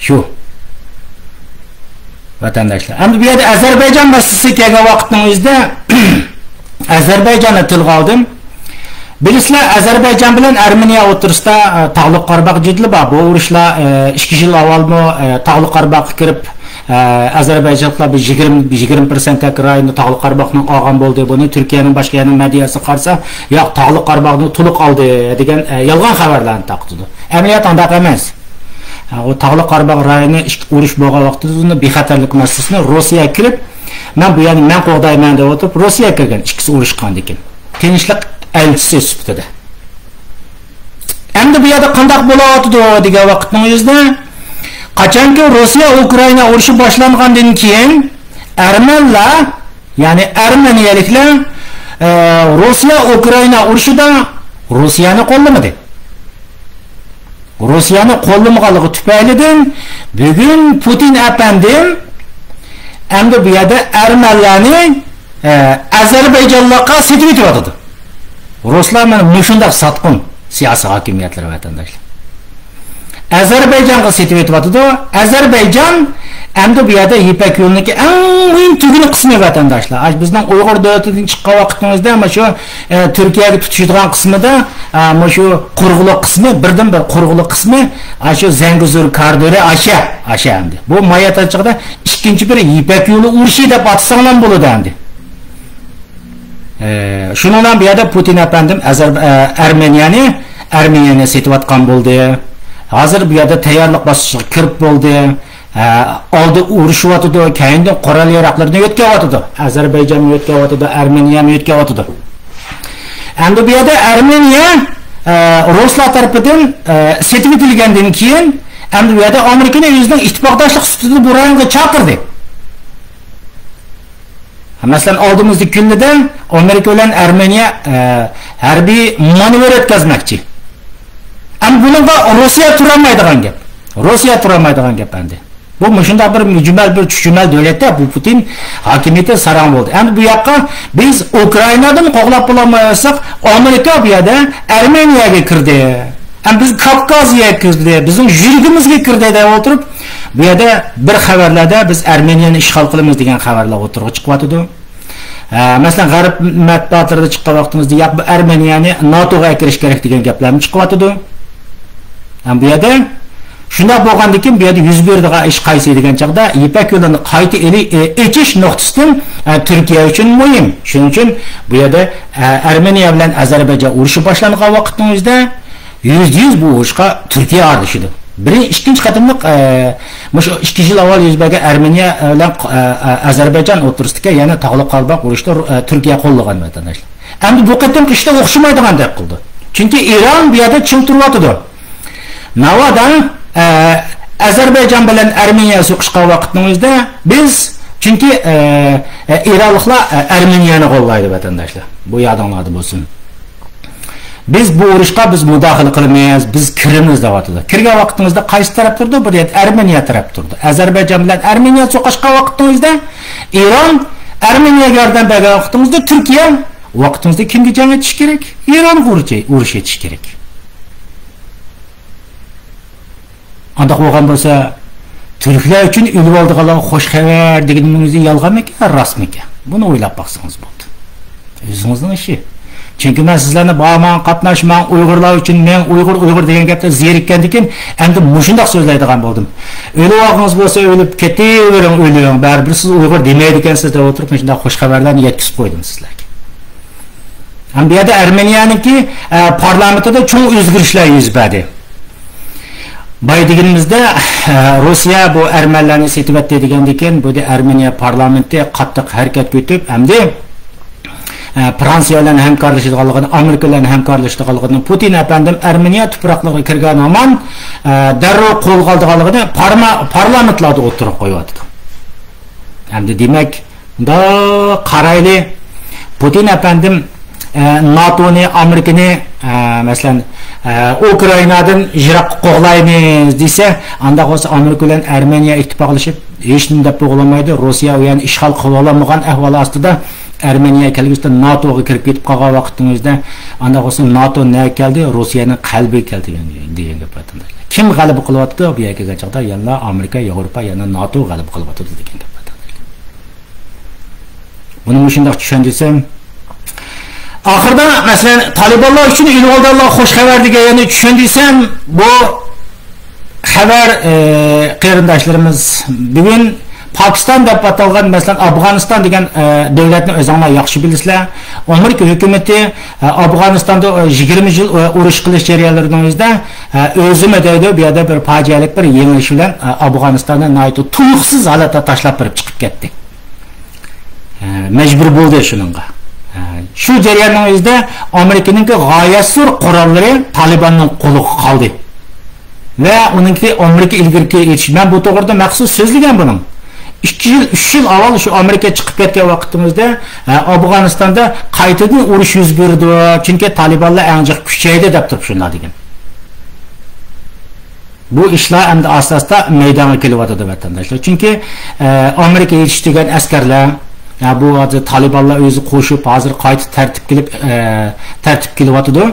شۇ. ۋەتەنداشلار. ئەمدى بۇ يەردە ئەزەربەيجان مەسىلىسىگە كەلگەن ۋاقىتنىڭ ئۆزىدە ئەزەربەيجاننى تىلغا ئالدىم. بىلىسىلەر، ئەزەربەيجان بىلەن ئەرمېنىيە ئوتتۇرىسىدا، ئە، تاغلىق قاراباغ جېدىلى بار. بۇ ئۇرۇشلار، ئە، ئىككى يىل ئاۋۋالمۇ، ئە، تاغلىق قاراباغقا كىرىپ، ئە، ئەزەربەيجانلىقلار بىر يىگىرمە، يىگىرمە پىرسەنت رايوننى تاغلىق قاراباغنىڭ ئالغان بولدى. بۇنى تۈركىيەنىڭ، باشقا يەرنىڭ مېدىياسىغا قارىسا، ياق، تاغلىق قاراباغنى تولۇق ئالدى دېگەن، ئە، يالغان خەۋەرلەرنى تارقىتىدۇ. ئەمەلىيەت ئانداق ئەمەس. ھە، ئۇ تاغلىق قاراباغ رايونى ئىككى ئۇرۇش بولغان ۋاقتىدا ئۇنى بىخەتەرلىك مەسىلىسىنى روسىيەگە كىرىپ، مەن بۇ يەرنى مەن قوغدايمەن دەپ ئولتۇرۇپ، روسىيەگە كىرگەن، ئىككىسى ئۇرۇشقاندىن كېيىن. تىنچلىق ئەلچىسى سۈپىتىدە. ئەمدى بۇ يەردە قانداق بولۇۋاتىدۇ دېگەن ۋاقىتنىڭ ئۆزىدە، قاچانكى روسىيە ئۇكرائىنا ئۇرۇشى باشلانغاندىن كېيىن، ئەرمەنلەر، يەنى ئەرمېنىيەلىكلەر، ئە، روسىيە ئۇكرائىنا ئۇرۇشىدا روسىيەنى قوللىمىدى. روسىيەنى قوللىمىغانلىقى تۈپەيلىدىن بۈگۈن پۇتىن ئەپەندىم ئەمدى بۇ يەردە ئەرمەنلەرنى، ئە، ئەزەربەيجانلىققا سېتىۋېتىۋاتىدۇ. رۇسلار مانا مۇشۇنداق ساتقۇن سىياسىي ھاكىمىيەتلىرى، ۋەتەنداشلار. ئەزەربەيجانغا سېتىۋېتىۋاتىدۇ. ئەزەربەيجان ئەمدى بۇ يەردە يىپەك يولىنىڭكى ئەڭ مۇھىم تۈگۈن قىسمى، ۋەتەنداشلار. ئاش بىزنىڭ ئۇيغۇر دۆلىتىدىن چىققان ۋاقتىمىزدا مانا شۇ، ئە، تۈركىيەگە تۇتىشىدىغان قىسمىدا، ئە، مانا شۇ قۇرغۇلۇق قىسمى، بىردىن بىر قۇرغۇلۇق قىسمى، ئاشۇ زەنگىزۇر كارىدورى ئاشە، ئاشە ئەمدى. بۇ مايا تارچىقىدا ئىككىنچى بىر يىپەك يولى ئۇرۇشى دەپ ئاتىساڭلام بولىدۇ ئەمدى. ئە، شۇنىڭ بىلەن بۇ يەردە پۇتىن ئەپەندىم ئەزەر-، ئە، ئەرمېنىيەنى، ئەرمېنىيەنى سېتىۋاتقان بولدى. ھازىر بۇ يەردە تەييارلىق باسقۇچىغا كىرىپ بولدى. ئە، ئالدى ئۇرۇشۇۋاتىدۇ، كەينىدىن قورال ياراغلىرىنى يۆتكەۋاتىدۇ. ئەزەربەيجانمۇ يۆتكەۋاتىدۇ، ئەرمېنىيەمۇ يۆتكەۋاتىدۇ. ئەمدى بۇ يەردە ئەرمېنىيە، ئە، رۇسلار تەرىپىدىن، ئە، سېتىۋېتىلگەندىن كېيىن، ئەمدى بۇ يەردە ئامېرىكىنى ئۆزىنىڭ ئىتتىپاقداشلىق سۈپىتىدە بۇ رايونغا چاقىردى. مەسىلەن، ئالدىمىزدىكى كۈنلىدە ئامېرىكا بىلەن ئەرمېنىيە، ئە، ھەربىي مانېۋىر ئۆتكۈزمەكچى. ئەمما بۇنىڭغا روسىيە تۇرالمايدىغان گەپ. روسىيە تۇرالمايدىغان گەپ ئەمدى. بۇ مۇشۇنداق بىر مۈجمەل، بىر چۈچۈمەل دۆلەتتە بۇ پۇتىن ھاكىمىيىتى ساراڭ بولدى. ئەمدى بۇ ياققا بىز ئۇكرائىنادىن قوغلاپ بولالمايۋاتساق، ئامېرىكا بۇ يەردە ئەرمېنىيەگە كىردى. ئەمدى بىز كاپكازىيەگە كىردى، بىزنىڭ يۈرىكىمىزگە كىردى دەپ ئولتۇرۇپ، بۇ يەردە بىر خەۋەرلەردە بىز ئەرمېنىيەنى ئىشغال قىلىمىز دېگەن خەۋەرلەر ئوتتۇرىغا چىقىۋاتىدۇ. ھە، مەسىلەن، غەرب مەتبۇئاتلىرىدا چىققان ۋاقتىمىزدا، ياق، بۇ ئەرمېنىيەنى ناتوغا ئەكىرىش كېرەك دېگەن گەپلەرمۇ چىقىۋاتىدۇ. ھە، بۇ يەردە شۇنداق بولغاندىن كېيىن، بۇ يەردە يۈز بېرىدىغان ئىش قايسى دېگەن چاغدا، يىپەك يولىنى قايتا ئېلى-، ئېچىش نۇقتىسىدىن، ئە، تۈركىيە ئۈچۈن مۇھىم. شۇنىڭ ئۈچۈن بۇ يەردە، ئە، ئەرمېنىيە بىلەن ئەزەربەيجان ئۇرۇشى باشلانغان ۋاقىتنىڭ ئۆزىدە يۈزدە يۈز بۇ ئۇرۇشقا تۈركىيە ئارىلىشىدۇ. بىرىنچى، ئىككىنچى قېتىملىق، ئە، مۇشۇ ئىككى يىل ئاۋۋال يۈز بەرگەن ئەرمېنىيە بىلەن، ئە، ئە، ئازەربەيجان ئوتتۇرىسىدىكى يەنە تاغلىق قاراباغ ئۇرۇشىدا، ئە، تۈركىيە قوللىغان، ۋەتەنداشلار. ئەمدى بۇ قېتىمقى ئىشتا ئوخشىمايدىغاندەك قىلدى. چۈنكى ئىران بۇ يەردە چىڭ تۇرۇۋاتىدۇ. ناۋادا، ئە، ئازەربەيجان بىلەن ئەرمېنىيە سوقۇشقان ۋاقىتنىڭ ئۆزىدە بىز، چۈنكى، ئە، ئە، ئىرانلىقلار، ئە، ئەرمېنىيەنى قوللايدۇ، ۋەتەنداشلار. بۇ يادىڭلاردا بولسۇن. بىز بۇ ئۇرۇشقا بىز مۇداخىلە قىلىمىز، بىز كىرىمىز دەۋاتىدۇ. كىرگەن ۋاقتىمىزدا قايسى تەرەپ تۇرىدۇ؟ بۇ يەردە ئەرمېنىيە تەرەپ تۇرىدۇ. ئازەربەيجان بىلەن ئەرمېنىيە سوقۇشقان ۋاقتىمىزدا ئىران، ئەرمېنىيەگە ياردەم بەرگەن ۋاقتىمىزدا تۈركىيە، ۋاقتىمىزدا كىمگە جەڭ ئېتىش كېرەك؟ ئىرانغا ئۇرۇش، ئۇرۇش ئېتىش كېرەك. ئانداق بولغان بولسا، تۈركلەر ئۈچۈن ئۆلۈۋالىدىغانلارغا خوش خەۋەر دېگىنىڭىز يالغانمىكەن، راستمىكەن؟ بۇنى ئويلاپ باقسىڭىز بولدى. ئۆزىڭىزنىڭ ئىشى. چۈنكى مەن سىزلەرنى بارماڭ، قاتناشماڭ، ئۇيغۇرلار ئۈچۈن مەن ئۇيغۇر، ئۇيغۇر دېگەن گەپتە زېرىككەندىكىن، ئەمدى مۇشۇنداق سۆزلەيدىغان بولدۇم. ئۆلۈۋالغۇڭىز بولسا ئۆلۈپ كېتىۋېرىڭ، ئۆلۈڭ. بەرىبىر سىز ئۇيغۇر دېمەيدىكەنسىز دەپ ئوتۇرۇپ، مۇشۇنداق خوش خەۋەرلەرنى يەتكۈزۈپ قويدۇم سىزلەرگە. ھەم بۇ يەردە ئەرمېنىيەنىڭكى، ئە، پارلامېنتىدا چوڭ ئۆزگىرىشلەر يۈز بەردى. بايا دېگىنىمىزدە، ئە، روسىيە بۇ ئەرمەنلەرنى سېتىۋەتتى دېگەندىن كېيىن، بۇ يەردە ئەرمېنىيە پارلامېنتى قاتتىق ھەرىكەتكە ئۆتۈپ، ئەمدى، ئە، فرانسىيە بىلەن ھەمكارلىشىدىغانلىقىنى، ئامېرىكا بىلەن ھەمكارلىشىدىغانلىقىنى، پۇتىن ئەپەندىم ئەرمېنىيە تۇپراقلىرىغا كىرگەن ھامان، ئە، دەررۇ قولغا ئالىدىغانلىقىنى پارما-، پارلامېنتلاردا ئوتتۇرىغا قويۇۋاتىدۇ. ئەمدى دېمەك، مۇنداق قارايلى، پۇتىن ئەپەندىم، ئە، ناتونى، ئامېرىكىنى، ئە، مەسىلەن، ئە، ئۇكرائىنادىن يىراققا قوغلايمىز دېسە، ئانداق بولسا ئامېرىكا بىلەن ئەرمېنىيە ئىتتىپاقلىشىپ ھېچنېمە دەپ بولالمايدۇ. روسىيە ئۇ يەرنى ئىشغال قىلىۋالالمىغان ئەھۋال ئاستىدا ئەرمېنىيە كەلگۈسىدە ناتوغا كىرىپ كېتىپ قالغان ۋاقىتنىڭ ئۆزىدە، ئانداق بولسا ناتو نەگە كەلدى؟ روسىيەنىڭ قەلبىگە كەلدى دېگەن، دېگەن گەپ، ۋەتەنداشلار. كىم غەلىبە قىلىۋاتىدۇ؟ بۇ يەرگە كەلگەن چاغدا يەنىلا ئامېرىكا، ياۋروپا، يەنە ناتو غەلىبە قىلىۋاتىدۇ دېگەن گەپ، ۋەتەنداشلار. بۇنى مۇشۇنداق چۈشەندۈرسەم، ئاخىرىدا، مەسىلەن، تالىبانلار ئۈچۈن ئۆلۈۋالغانلارغا خوش خەۋەر دېگەن يەرنى چۈشەندۈرسەم، بۇ خەۋەر، ئە، قېرىنداشلىرىمىز بۈگۈن پاكىستان دەپ ئاتالغان، مەسىلەن، ئافغانىستان دېگەن، ئە، دۆلەتنى ئۆزۈڭلار ياخشى بىلىسىلەر. ئامېرىكا ھۆكۈمىتى، ئە، ئافغانىستاندا، ئە، يىگىرمە يىل، ئە، ئۇرۇش قىلىش جەريانلىرىنىڭ ئۆزىدە، ئە، ئۆزىمۇ دەيدۇ، بۇ يەردە بىر پاجىئەلىك بىر يېڭىلىش بىلەن، ئە، ئافغانىستاننى ناھايىتى تۇيۇقسىز ھالەتتە تاشلاپ بېرىپ چىقىپ كەتتى. ئە، مەجبۇر بولدى شۇنىڭغا. ئە، شۇ جەرياننىڭ ئۆزىدە ئامېرىكىنىڭكى غايەت زور قوراللىرى تالىباننىڭ قولىغا قالدى. ۋە ئۇنىڭكى ئامېرىكا ئىلگىرىكى ئېيتىش، مەن بۇ توغرىدا مەخسۇس سۆزلىگەن بۇنىڭ. ئىككى يىل، ئۈچ يىل ئاۋۋال شۇ ئامېرىكا چىقىپ كەتكەن ۋاقتىمىزدا، ئە، ئافغانىستاندا قايتىدىن ئۇرۇش يۈز بېرىدۇ، چۈنكى تالىبانلار ئەڭ جىق كۈچەيدى دەپ تۇرۇپ شۇنداق دېگەن. بۇ ئىشلار ئەمدى ئاستا-ئاستا مەيدانغا كېلىۋاتىدۇ، ۋەتەنداشلار. چۈنكى، ئە، ئامېرىكا يېتىشتۈرگەن ئەسكەرلەر، ئە، بۇ ھازىر تالىبانلار ئۆزى قوشۇپ، ھازىر قايتا تەرتىپ كېلىپ، ئە، تەرتىپ كېلىۋاتىدۇ.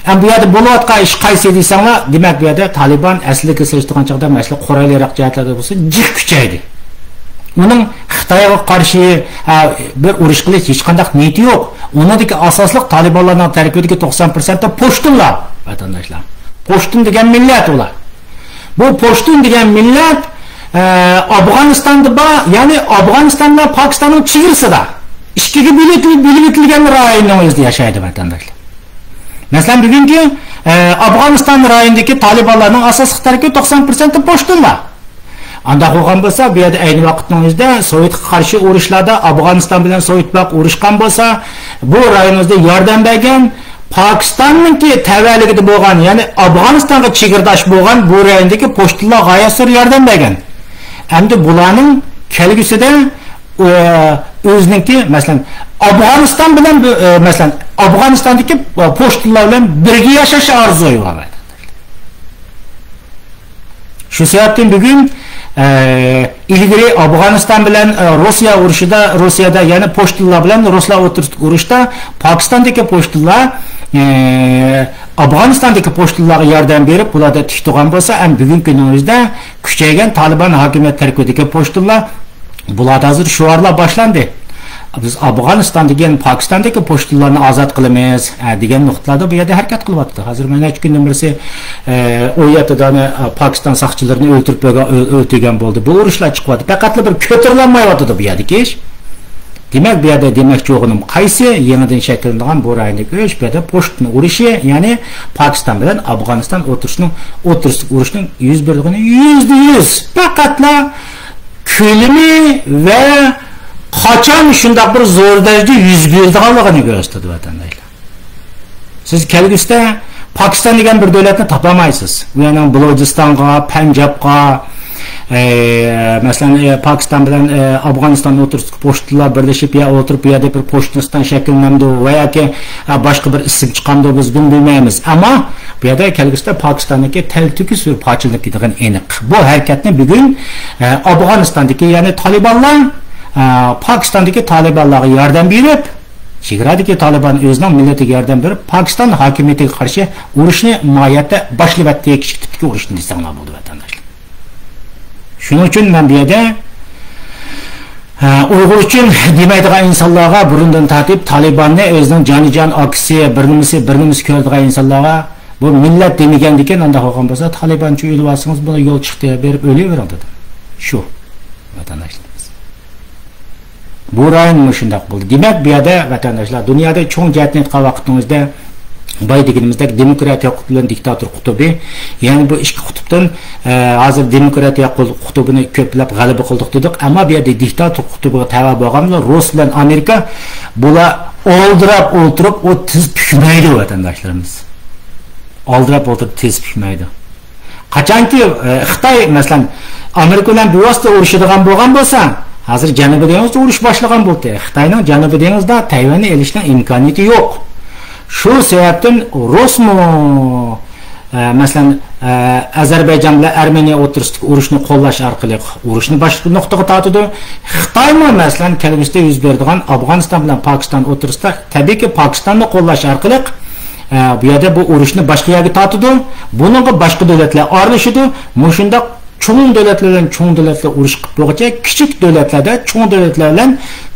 ئەمدى بۇ يەردە بولۇۋاتقان ئىش قايسى دېسەڭلار، دېمەك، بۇ يەردە تالىبان ئەسلىگە سېلىشتۇرغان چاغدا، مەسىلەن، قورال ياراق جەھەتلەردە بولسا جىق كۈچەيدى. ئۇنىڭ خىتايغا قارشى، ئە، بىر ئۇرۇش قىلىش ھېچقانداق نىيىتى يوق. ئۇنىڭدىكى ئاساسلىق تالىبانلارنىڭ تەركىبىدىكى توقسان پىرسەنت پۇشتۇنلار، ۋەتەنداشلار. پۇشتۇن دېگەن مىللەت ئۇلار. بۇ پۇشتۇن دېگەن مىللەت، ئە، ئافغانىستاندا بار، يەنى ئافغانىستان بىلەن پاكىستاننىڭ چېگرىسىدا. ئىككىگە بۆلۈپ، بۆلۈۋېتىلگەن رايوننىڭ ئۆزىدە ياشايدۇ، ۋەتەنداشلار. مەسىلەن، بۈگۈنكى، ئە، ئافغانىستان رايونىدىكى تالىبانلارنىڭ ئاساسلىق تەركىبى توقسان پىرسەنت پۇشتۇنلار. ئانداق بولغان بولسا، بۇ يەردە ئەينى ۋاقىتنىڭ ئۆزىدە سوۋېتقا قارشى ئۇرۇشلاردا ئافغانىستان بىلەن سوۋېت ئىتتىپاقى ئۇرۇشقان بولسا، بۇ رايونىمىزدا ياردەم بەرگەن، پاكىستاننىڭكى تەۋەلىكىدە بولغان، يەنى ئافغانىستانغا چېگرىداش بولغان بۇ رايوندىكى پوشتۇنلار غايەت زور ياردەم بەرگەن. ئەمدى بۇلارنىڭ كەلگۈسىدە، ئۆ-، ئۆزىنىڭكى، مەسىلەن، ئافغانىستان بىلەن بۇ، ئۆ، مەسىلەن، ئافغانىستاندىكى، ئۆ، پوشتۇنلار بىلەن بىرگە ياشاش ئارزۇيى بار. شۇ سەۋەبتىن بۈگۈن، ئە، ئىلگىرى ئافغانىستان بىلەن، ئە، روسىيە ئۇرۇشىدا، روسىيەدە، يەنى پوشتۇنلار بىلەن رۇسلار ئوتتۇرىسىدىكى ئۇرۇشتا پاكىستاندىكى پوشتۇنلار، ئە، ئافغانىستاندىكى پوشتۇنلارغا ياردەم بېرىپ، بۇلاردا تىك تۇرغان بولسا، ئەمما بۈگۈنكى كۈننىڭ ئۆزىدە كۈچەيگەن تالىبان ھاكىمىيەت تەركىبىدىكى پوشتۇنلار، بۇلاردا ھازىر شوئارلار باشلاندى. بىز ئافغانىستان دېگەن پاكىستاندىكى پوشتۇنلارنى ئازاد قىلىمىز، ئە، دېگەن نۇقتىلاردا بۇ يەردە ھەرىكەت قىلىۋاتىدۇ. ھازىر مانا نەچچە كۈندىن بىرسى، ئە، ئون يەتتە دانە، ئە، پاكىستان ساقچىلىرىنى ئۆلتۈرۈپ بەرگەن، ئۆ-، ئۆلتۈرگەن بولدى. بۇ ئۇرۇشلار چىقىۋاتىدۇ. پەقەتلا بىر كۆتۈرۈلەلمەيۋاتىدۇ بۇ يەردىكى ئىش. دېمەك، بۇ يەردە دېمەكچى بولغىنىم قايسى؟ يېڭىدىن شەكىللىنىدىغان بۇ رايوندىكى ئۇرۇش، بۇ يەردە پۇشتىن ئۇرۇشى، يەنى پاكىستان بىلەن ئافغانىستان ئوتتۇرىسىنىڭ، ئوتتۇرىسىدىكى ئۇرۇشنىڭ يۈز بېرىدىغىنى يۈزدە يۈز. پەقەتلا كۆلىمى ۋە قاچان شۇنداق بىر زور دەرىجىدە يۈز بېرىدىغانلىقىنى كۆرسىتىدۇ، ۋەتەنداشلار. سىز كەلگۈسىدە پاكىستان دېگەن بىر دۆلەتنى تاپالمايسىز. ئۇ يەرنىڭ بۇلۇچىستانغا، پەنجابقا، ئە، مەسىلەن، ئە، پاكىستان بىلەن، ئە، ئافغانىستان ئوتتۇرىسىدىكى پوشتىنلار بىرلىشىپ يا ئولتۇرۇپ، بۇ يەردە بىر پوشتىنىستان شەكىللىنەمدۇ ۋە ياكى، ئە، باشقا بىر ئىسىم چىقامدۇ، بىز بۇنى بىلمەيمىز. ئەمما بۇ يەردە كەلگۈسىدە پاكىستاننىڭكى تەلتۆكۈس بىر پارچىلىنىپ كېتىدىغىنى ئېنىق. بۇ ھەرىكەتنى بۈگۈن، ئە، ئافغانىستاندىكى، يەنى تالىبانلار، ئە، پاكىستاندىكى تالىبانلارغا ياردەم بېرىپ، چېگرادىكى تالىبان ئۆزىنىڭ مىللىتىگە ياردەم بېرىپ، پاكىستان ھاكىمىيىتىگە قارشى ئۇرۇشنى ماھىيەتتە باشلىۋەتتى، كىچىك تىپتىكى ئۇرۇشنى دېسەڭلار بولىدۇ، ۋەتەنداشلار. شۇنىڭ ئۈچۈن مەن بۇ يەردە، ھە، ئۇيغۇر ئۈچۈن دېمەيدىغان ئىنسانلارغا، بۇرۇندىن تارتىپ تالىباننى ئۆزىنىڭ جانىجان ئاكىسى، بىر نېمىسى، بىر نېمىسى كۆرىدىغان ئىنسانلارغا، بۇ مىللەت دېمىگەندىكىن، ئانداق بولغان بولسا، تالىبانچە ئۆلۈۋالسىڭىز، بۇنى يول چىقتى، بېرىپ ئۆلۈۋېرىڭ دېدىم. شۇ، ۋەتەنداشلىرىمىز. بۇ رايون مۇشۇنداق بولدى. دېمەك، بۇ يەردە ۋەتەنداشلار، دۇنيادا چوڭ جەھەتتىن ئېيتقان ۋاقتىڭىزدا، بايا دېگىنىمىزدەك دېموكراتىيە قۇتۇبى بىلەن دىكتاتور قۇتۇبى، يەنى بۇ ئىككى قۇتۇپتىن، ئە، ھازىر دېموكراتىيە قۇ-، قۇتۇبىنى كۆپلەپ غەلىبە قىلدۇق دېدۇق، ئەمما بۇ يەردە دىكتاتور قۇتۇبىغا تەۋە بولغان رۇس بىلەن ئامېرىكا، بۇلار ئالدىراپ ئولتۇرۇپ، ئۇ تىز پۈكمەيدۇ، ۋەتەنداشلىرىمىز. ئالدىراپ ئولتۇرۇپ تىز پۈكمەيدۇ. قاچانكى، ئە، خىتاي، مەسىلەن، ئامېرىكا بىلەن بىۋاسىتە ئۇرۇشىدىغان بولغان بولسا، ھازىر جەنۇبىي دېڭىزدا ئۇرۇش باشلىغان بولدى. خىتاينىڭ جەنۇبىي دېڭىزدا تەيۋەننى ئېلىشنىڭ ئىمكانىيىتى يوق. شۇ سەۋەبتىن رۇسمۇ، ئە، مەسىلەن، ئە، ئەزەربەيجان بىلەن ئەرمېنىيە ئوتتۇرىسىدىكى ئۇرۇشنى قوللاش ئارقىلىق ئۇرۇشنى باشقا نۇقتىغا تارتىدۇ. خىتايمۇ، مەسىلەن، كەلگۈسىدە يۈز بېرىدىغان ئافغانىستان بىلەن پاكىستان ئوتتۇرىسىدا، تەبىئىيكى، پاكىستاننى قوللاش ئارقىلىق، ئە، بۇ يەردە بۇ ئۇرۇشنى باشقا يەرگە تارتىدۇ. بۇنىڭغا باشقا دۆلەتلەر ئارىلىشىدۇ. مۇشۇنداق چوڭ دۆلەتلەر بىلەن چوڭ دۆلەتلەر ئۇرۇش قىلىپ بولغۇچە، كىچىك دۆلەتلەردە، چوڭ دۆلەتلەر بىلەن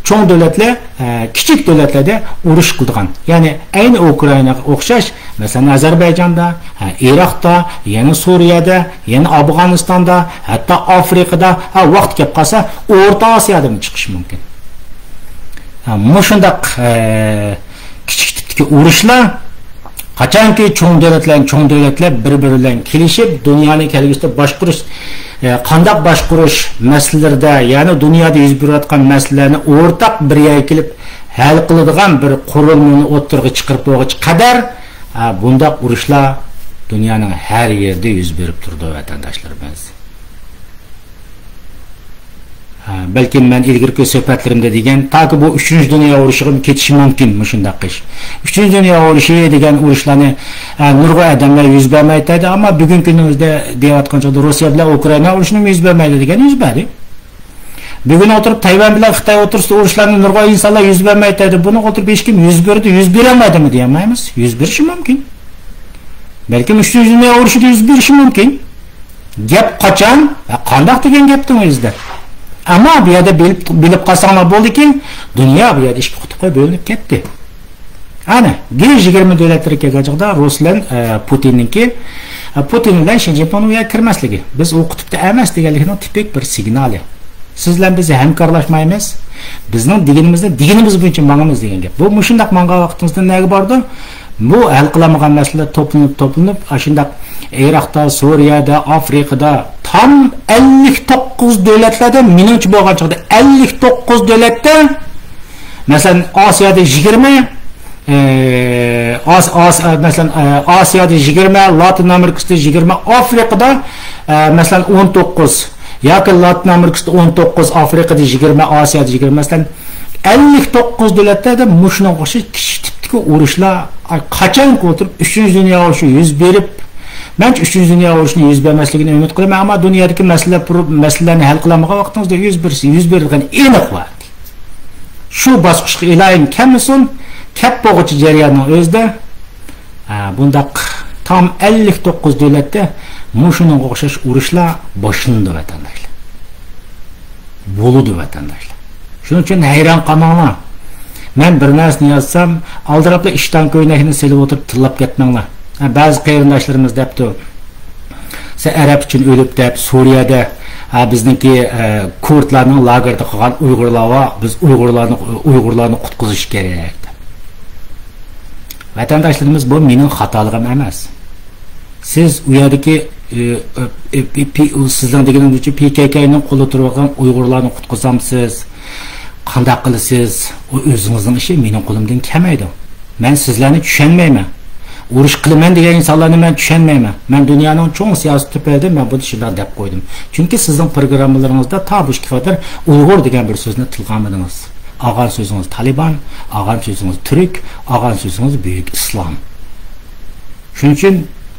چوڭ دۆلەتلەر، ئە، كىچىك دۆلەتلەردە ئۇرۇش قىلىدىغان. يەنى ئەينى ئۇكرائىناغا ئوخشاش، مەسىلەن، ئەزەربەيجاندا، ھە، ئىراقتا، يەنە سۈرىيەدە، يەنە ئافغانىستاندا، ھەتتا ئافرىقىدا، ھە، ۋاقتى كەپ قالسا، ئورتا ئاسىيادىمۇ چىقىشى مۇمكىن. ھە، مۇشۇنداق، ئە، كىچىك تىپتىكى ئۇرۇشلار، قاچانكى چوڭ دۆلەتلەر، چوڭ دۆلەتلەر بىر-بىرى بىلەن كېلىشىپ، دۇنيانى كەلگۈسىدە باشقۇرۇش، ئە، قانداق باشقۇرۇش مەسىلىلىرىدە، يەنى دۇنيادا يۈز بېرىۋاتقان مەسىلىلەرنى ئورتاق بىر يەرگە كېلىپ ھەل قىلىدىغان بىر قۇرۇلمىنى ئوتتۇرىغا چىقىرىپ بولغۇچە قەدەر، ئە، بۇنداق ئۇرۇشلار دۇنيانىڭ ھەر يېرىدە يۈز بېرىپ تۇرىدۇ، ۋەتەنداشلىرىمىز. ھە، بەلكىم مەن ئىلگىرىكى سۆھبەتلىرىمدە دېگەن، تاكى بۇ ئۈچىنچى دۇنيا ئۇرۇشىغىمۇ كېتىشى مۇمكىن مۇشۇنداق ئىش. ئۈچىنچى دۇنيا ئۇرۇشى دېگەن ئۇرۇشلارنى، ھە، نۇرغۇن ئادەملەر يۈز بەرمەيدۇ دەيدۇ، ئەمما بۈگۈنكى كۈنىمىزدە دەۋاتقان چاغدا روسىيە بىلەن ئۇكرائىنا ئۇرۇشىنىمۇ يۈز بەرمەيدۇ دېگەن يۈز بەردى. بۈگۈن ئولتۇرۇپ تەيۋەن بىلەن خىتاي ئوتتۇرىسىدا ئۇرۇشلارنى نۇرغۇن ئىنسانلار يۈز بەرمەيدۇ دەيدۇ. بۇنىڭغا ئولتۇرۇپ ھېچكىم يۈز بېرىدۇ، يۈز بېرەلمەيدۇمۇ دېيەلمەيمىز. يۈز بېرىشى مۇمكىن. بەلكىم ئۈچىنچى دۇنيا ئۇرۇشىدا يۈز بېرىشى مۇمكىن. گەپ قاچان ۋە قانداق دېگەن گەپنىڭ ئۆزىدە. ئەمما بۇ يەردە بىلىپ، بىلىپ قالساڭلار بولدىكى، دۇنيا بۇ يەردە ئىككى قۇتۇپقا بۆلۈنۈپ كەتتى. ئەنە، جى يىگىرمە دۆلەتلىرى كەلگەن چاغدا رۇس بىلەن، ئە، پۇتىننىڭكى، ئە، پۇتىن بىلەن شى جىنپىڭنىڭ ئۇ يەرگە كىرمەسلىكى. بىز ئۇ قۇتۇپتا ئەمەس دېگەنلىكىنىڭ تىپىك بىر سىگنالى. سىز بىلەن بىز ھەمكارلاشمايمىز. بىزنىڭ دېگىنىمىزنى دېگىنىمىز بويىچە ماڭىمىز دېگەن گەپ. بۇ مۇشۇنداق ماڭغان ۋاقتىمىزدا نەگە بارىدۇ؟ بۇ ھەل قىلالمىغان مەسىلىلەر توپلىنىپ، توپلىنىپ، ئاشۇنداق ئىراقتا، سۈرىيەدە، ئافرىقىدا، تام ئەللىك توققۇز دۆلەتلەردە، مېنىڭچە بولغان چاغدا ئەللىك توققۇز دۆلەتتە، مەسىلەن، ئاسىيادا يىگىرمە، ئە، ئاس-، ئاس-، ئە، مەسىلەن، ئە، ئاسىيادا يىگىرمە، لاتىن ئامېرىكىسىدا يىگىرمە، ئافرىقىدا، ئە، مەسىلەن، ئون توققۇز، ياكى لاتىن ئامېرىكىسىدا ئون توققۇز، ئافرىقىدا يىگىرمە، ئاسىيادا يىگىرمە، مەسىلەن، ئەللىك توققۇز دۆلەتلەردە مۇشۇنىڭغا ئوخشاش كىچىك تىپتىكى ئۇرۇشلار، ئاي، قاچانكى ئولتۇرۇپ ئۈچىنچى دۇنيا ئۇرۇشى يۈز بېرىپ، مەنچە ئۈچىنچى دۇنيا ئۇرۇشىنى يۈز بەرمەسلىكىنى ئۈمىد قىلىمەن، ئەمما دۇنيادىكى مەسىلىلەر، مەسىلىلەرنى ھەل قىلالمىغان ۋاقتىڭىزدا يۈز بېرىش، يۈز بېرىدىغىنى ئېنىق بار. شۇ باسقۇچقا ئىلاھىم كەلمىسۇن، كەپ بولغۇچە جەرياننىڭ ئۆزىدە، ھە، بۇنداق تام ئەللىك توققۇز دۆلەتتە مۇشۇنىڭغا ئوخشاش ئۇرۇشلار باشلىنىدۇ، ۋەتەنداشلار. بولىدۇ، ۋەتەنداشلار. شۇنىڭ ئۈچۈن ھەيران قالماڭلار. مەن بىر نەرسىنى يازسام، ئالدىراپلا ئىشتان كۆينەكنى سېلىپ ئولتۇرۇپ تىللاپ كەتمەڭلار. ھە، بەزى قېرىنداشلىرىمىز دەپتۇ، سەن ئەرەب ئۈچۈن ئۆلۈپ دەپ، سۈرىيەدە، ھە، بىزنىڭكى، ئە، كۇردلارنىڭ لاگېردا قالغان ئۇيغۇرلار بار، بىز ئۇيغۇرلارنى، ئۇيغۇرلارنى قۇتقۇزۇش كېرەك دەپ. ۋەتەنداشلىرىمىز، بۇ مېنىڭ خاتالىقىم ئەمەس. سىز ئۇ يەردىكى، ئى، ئى، ئى، پى-، پى-، سىزنىڭ دېگىنىڭىز بويىچە پى كەي كەينىڭ قولىدا تۇرۇۋاتقان ئۇيغۇرلارنى قۇتقۇزامسىز؟ قانداق قىلىسىز؟ ئۇ ئۆزىڭىزنىڭ ئىشى، مېنىڭ قولۇمدىن كەلمەيدۇ. مەن سىزلەرنى چۈشەنمەيمەن. ئۇرۇش قىلىمەن دېگەن ئىنسانلارنى مەن چۈشەنمەيمەن. مەن دۇنيانىڭ چوڭ سىياسىي تۆپىلىدىن مەن بۇنى شۇنداق دەپ قويدۇم. چۈنكى سىزنىڭ پروگراممىلىرىڭىزدا تا بۇ ئىككى قېتىم ئۇيغۇر دېگەن بىر سۆزنى تىلغا ئالمىدىڭىز. ئالغان سۆزىڭىز تالىبان، ئالغان سۆزىڭىز تۈرك، ئالغان سۆزىڭىز بۈيۈك ئىسلام. شۇنىڭ ئۈچۈن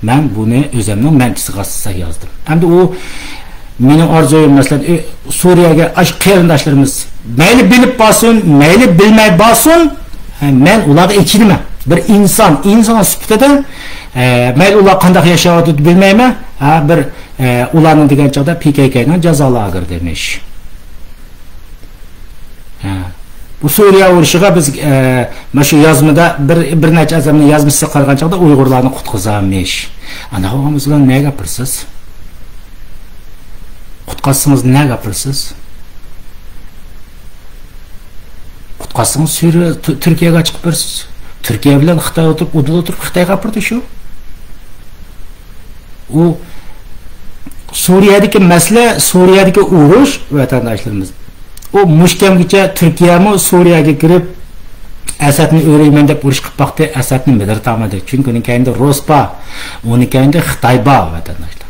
مەن بۇنى ئۆزۈمنىڭ مەنچىسىگە ئاساسەن يازدىم. ئەمدى ئۇ مېنىڭ ئارزۇيۇم، مەسىلەن، ئۆ-، سۈرىيەگە ئاش قېرىنداشلىرىمىز مەيلى بىلىپ بارسۇن، مەيلى بىلمەي بارسۇن، ھە، مەن ئۇلارغا ئېچىنىمەن. بىر ئىنسان، ئىنسان سۈپىتىدە، ھە، مەيلى ئۇلار قانداق ياشاۋاتىدۇ بىلمەيمەن، ھە، بىر، ھە، ئۇلارنىڭ دېگەن چاغدا پى كەي كەينىڭ جازا لاگېرىدا ئىش. ھە. بۇ سۈرىيە ئۇرۇشىغا بىز، ئە، مانا شۇ يازمىدا بىر، بىر نەچچە ئادەمنىڭ يازمىسىغا قارىغان چاغدا ئۇيغۇرلارنى قۇتقۇزامىش. ئانداق بولغان بولسا ئۇلارنى نەگە ئاپىرىسىز؟ قۇتقازسىڭىز نەگە ئاپىرىسىز؟ قۇتقازسىڭىز سۈرىيە، تۈ-، تۈركىيەگە چىقىپ بېرىسىز. تۈركىيە بىلەن خىتاي ئولتۇرۇپ، ئۇدۇل ئولتۇرۇپ خىتايغا ئاپىرىدۇ شۇ. ئۇ سۈرىيەدىكى مەسىلە، سۈرىيەدىكى ئۇرۇش، ۋەتەنداشلىرىمىز. ئۇ مۇشۇ كەمگىچە تۈركىيەمۇ سۈرىيەگە كىرىپ، ئەسەدنى ئۆرۈيمەن دەپ ئۇرۇش قىلىپ باقتى، ئەسەدنى مىدىرلىتالمىدى. چۈنكى ئۇنىڭ كەينىدە رۇس بار، ئۇنىڭ كەينىدە خىتاي بار، ۋەتەنداشلار.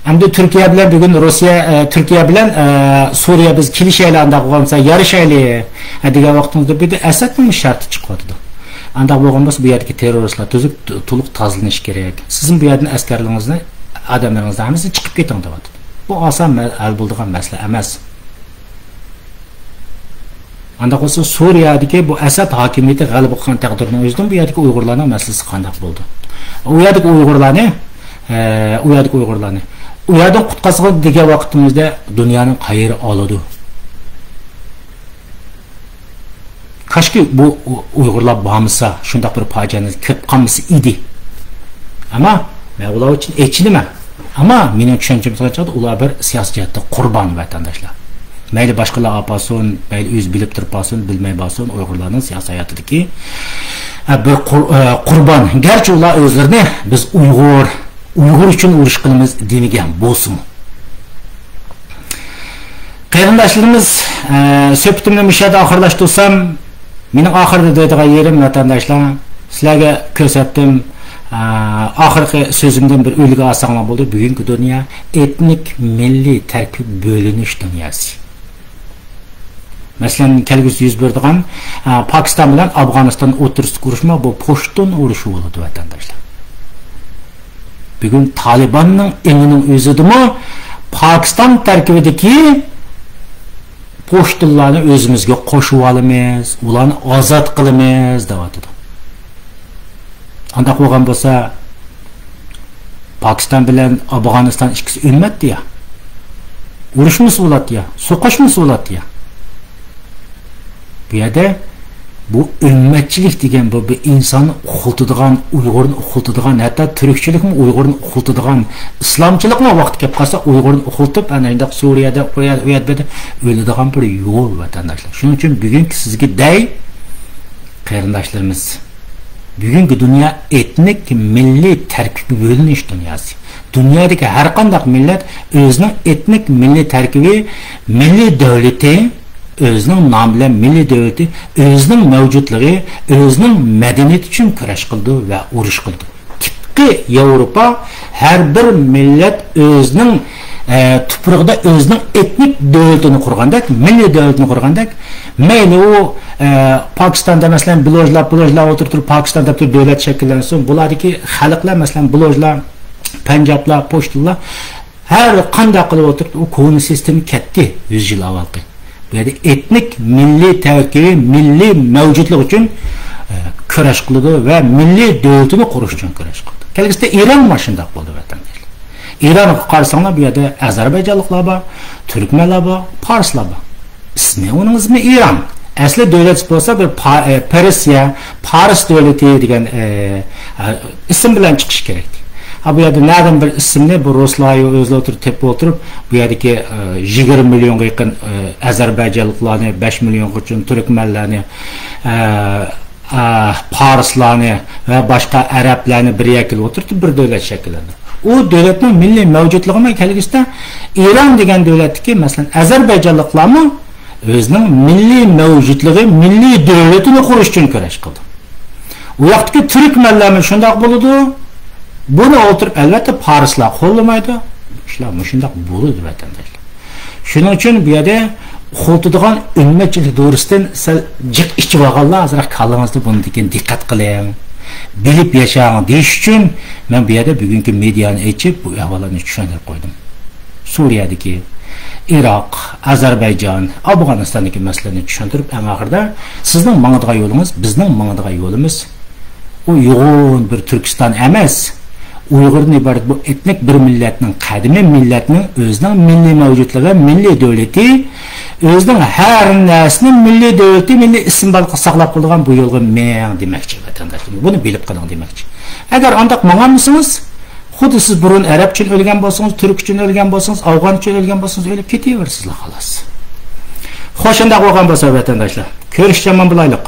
ئەمدى تۈركىيە بىلەن بۈگۈن رۇسىيە، ئە، تۈركىيە بىلەن، ئە، سۈرىيە بىز كېلىشەيلى، ئانداق بولغان بولسا يارىشايلى، ئە، دېگەن ۋاقتىمىزدا بىردە ئەسەدنىڭ شەرتى چىقىۋاتىدۇ. ئانداق بولغان بولسا بۇ يەردىكى تېررورىستلار تۈزۈك، تولۇق تازىلىنىشى كېرەك. سىزمۇ بۇ يەردىن ئەسكەرلىرىڭىزنى، ئادەملىرىڭىزنى ھەممىسىنى چىقىپ كېتىڭ دەۋاتىدۇ. بۇ ئاسان مە-، ھەل بولىدىغان مەسىلە ئەمەس. ئانداق بولسا سۈرىيەدىكى بۇ ئەسەد ھاكىمىيىتى غەلىبە قىلغان تەقدىردىن ئۆزىدىن بۇ يەردىكى ئۇيغۇرلارنىڭ مەسىلىسى قانداق بولىدۇ؟ ئۇ يەردىكى ئۇيغۇرلارنى، ئە، ئۇ يەردىكى ئۇيغۇرلارنى ئۇ يەردىن قۇتقازغىلى دېگەن ۋاقتىمىزدا دۇنيانىڭ قايىرى ئالىدۇ؟ كاشكى بۇ ئۇ-، ئۇيغۇرلار بارمىسا، شۇنداق بىر پاجىئەنى كۆرۈپ قالمىسا ئىدى. ئەمما مەن ئۇلار ئۈچۈن ئېچىنىمەن. ئەمما مېنىڭ چۈشەنچەمگە قارىغاندا ئۇلار بىر سىياسىي جەھەتتە قۇربان، ۋەتەنداشلار. مەيلى باشقىلار ئاپارسۇن، مەيلى ئۆزى بىلىپ تۇرۇپ بارسۇن، بىلمەي بارسۇن، ئۇيغۇرلارنىڭ سىياسىي ھاياتىدىكى، ئە، بىر قۇر-، ئە، قۇربان. گەرچە ئۇلار ئۆزلىرىنى بىز ئۇيغۇر، ئۇيغۇر ئۈچۈن ئۇرۇش قىلىمىز دېمىگەن بولسىمۇ. قېرىنداشلىرىمىز، ئە، سۆھبىتىمنى مۇشۇ يەردە ئاخىرلاشتۇرسام، مېنىڭ ئاخىرىدا دەيدىغان يېرىم، ۋەتەنداشلار، سىلەرگە كۆرسەتتىم، ئە، ئاخىرقى سۆزۈمدىن بىر ئۈلگە ئالساڭلار بولدى. بۈگۈنكى دۇنيا ئېتنىك مىللىي تەركىب بۆلۈنۈش دۇنياسى. مەسىلەن، كەلگۈسىدە يۈز بېرىدىغان، ئە، پاكىستان بىلەن ئافغانىستان ئوتتۇرىسىدىكى ئۇرۇشما بۇ پۇشتۇن ئۇرۇشى بولىدۇ، ۋەتەنداشلار. بۈگۈن تالىباننىڭ ئېڭىنىڭ ئۆزىدىمۇ پاكىستان تەركىبىدىكى پۇشتۇنلارنى ئۆزىمىزگە قوشۇپ ئالىمىز، ئۇلارنى ئازاد قىلىمىز دەۋاتىدۇ. ئانداق بولغان بولسا، پاكىستان بىلەن ئافغانىستان ئىككىسى ئۆلمەتتى يا. ئۇرۇشمىسا بولاتتى يا، سوقۇشمىسا بولاتتى يا. بۇ يەردە بۇ ئۆممەتچىلىك دېگەن بۇ بىر ئىنساننى ئۇخلىتىدىغان، ئۇيغۇرنى ئۇخلىتىدىغان، ھەتتا تۈركچىلىكمۇ ئۇيغۇرنى ئۇخلىتىدىغان، ئىسلامچىلىقمۇ ۋاقتى كېلىپ قالسا ئۇيغۇرنى ئۇخلىتىپ، ئەنە شۇنداق سۈرىيەدە، ئۇ يەر-، ئۇ يەردە ئۆلىدىغان بىر يول، ۋەتەنداشلار. شۇنىڭ ئۈچۈن بۈگۈنكى سىزگە دەي، قېرىنداشلىرىمىز، بۈگۈنكى دۇنيا ئېتنىك مىللىي تەركىبكە بۆلۈنۈش دۇنياسى. دۇنيادىكى ھەر قانداق مىللەت ئۆزىنىڭ ئېتنىك مىللىي تەركىبى، مىللىي دۆلىتى، ئۆزىنىڭ نامى بىلەن مىللىي دۆلىتى، ئۆزىنىڭ مەۋجۇتلۇقى، ئۆزىنىڭ مەدەنىيىتى ئۈچۈن كۈرەش قىلىدۇ ۋە ئۇرۇش قىلىدۇ. تىپقى ياۋروپا ھەر بىر مىللەت ئۆزىنىڭ، ئە، تۇپرىقىدا ئۆزىنىڭ ئېتنىك دۆلىتىنى قۇرغاندەك، مىللىي دۆلىتىنى قۇرغاندەك، مەيلى ئۇ، ئە، پاكىستاندا مەسىلەن بلۇچلار، بلۇچلار ئولتۇرۇپ تۇرۇپ پاكىستان دەپ تۇرۇپ دۆلەت شەكىللەنسۇن، بۇلاردىكى خەلقلەر مەسىلەن بلۇچلار، پەنجابلار، پۇشتۇنلار، ھەر قانداق قىلىپ ئولتۇرۇپ، ئۇ كونا سىستېما كەتتى يۈز يىل ئاۋۋالقى. بۇ يەردە ئېتنىك مىللىي تەركىبى، مىللىي مەۋجۇتلۇق ئۈچۈن، ئە، كۈرەش قىلىدۇ ۋە مىللىي دۆلىتىنى قۇرۇش ئۈچۈن كۈرەش قىلىدۇ. كەلگۈسىدە ئىران مانا شۇنداق بولىدۇ، ۋەتەنداشلار. ئىرانغا قارىساڭلار، بۇ يەردە ئازەربايجانلىقلار بار، تۈركمەنلەر بار، پارسلار بار. ئىسمى، ئۇنىڭ ئىسمى ئىران. ئەسلى دۆلەت بولسا بىر پا-، ئە، پەرسىيە، پارس دۆلىتى دېگەن، ئە، ئە، ئىسىم بىلەن چىقىشى كېرەك. ھا، بۇ يەردە نەدىن بىر ئىسىمنى بۇ رۇسلار ئۆزلىرى ئولتۇرۇپ تېپىپ ئولتۇرۇپ، بۇ يەردىكى، ئە، يىگىرمە مىليونغا يېقىن، ئە، ئەزەربەيجانلىقلارنى، بەش مىليونغا يېقىن تۈركمەنلەرنى، ئە، ئە، پارسلارنى ۋە باشقا ئەرەبلەرنى بىر يەرگە كېلىپ ئولتۇرتۇپ بىر دۆلەت شەكىللەندى. ئۇ دۆلەتنىڭ مىللىي مەۋجۇتلۇقىمۇ كەلگۈسىدە ئىران دېگەن دۆلەتتىكى، مەسىلەن، ئەزەربەيجانلىقلارمۇ ئۆزىنىڭ مىللىي مەۋجۇتلۇقى، مىللىي دۆلىتىنى قۇرۇش ئۈچۈن كۈرەش قىلدى. ئۇ ياقتىكى تۈركمەنلەرمۇ شۇنداق بولىدۇ. بۇنى ئولتۇرۇپ، ئەلۋەتتە، پارسلار قوللىمايدۇ. ئىشلار مۇشۇنداق بولىدۇ، ۋەتەنداشلار. شۇنىڭ ئۈچۈن بۇ يەردە ئۇخلىتىدىغان ئۈنمەنچىلىك دورىسىدىن سەل جىق ئىچىپ ئالغانلار، ئازراق كاللىڭىزدا بۇندىن كېيىن دىققەت قىلىڭ، بىلىپ ياشاڭ دېيىش ئۈچۈن مەن بۇ يەردە بۈگۈنكى مېدىيانى ئېچىپ، بۇ ئەھۋاللارنى چۈشەندۈرۈپ قويدۇم. سۇرىيەدىكى، ئىراق، ئەزەربەيجان، ئافغانىستاندىكى مەسىلىنى چۈشەندۈرۈپ، ئەڭ ئاخىرىدا سىزنىڭ ماڭىدىغان يولىڭىز، بىزنىڭ ماڭىدىغان يولىمىز، ئۇ يوغان بىر تۈركىستان ئەمەس، ئۇيغۇردىن ئىبارەت بۇ ئېتنىك بىر مىللەتنىڭ قەدىمىي مىللەتنىڭ ئۆزىنىڭ مىللىي مەۋجۇتلۇقى، مىللىي دۆلىتى، ئۆزىنىڭ ھەر نەرسىنى مىللىي دۆلىتى، مىللىي ئىسمى بار قىلىپ ساقلاپ قالىدىغان بۇ يولغا مېڭىڭ دېمەكچى، ۋەتەنداشلىرىم. بۇنى بىلىپ قېلىڭ دېمەكچى. ئەگەر ئانداق ماڭالمىسىڭىز، خۇددى سىز بۇرۇن ئەرەب ئۈچۈن ئۆلگەن بولسىڭىز، تۈرك ئۈچۈن ئۆلگەن بولسىڭىز، ئافغان ئۈچۈن ئۆلگەن بولسىڭىز، ئۆلۈپ كېتىۋېرىسىزلا، خالاس. خوش، ئۇنداق بولغان بولسا، ۋەتەنداشلار، كۆرۈشكەن بولايلۇق.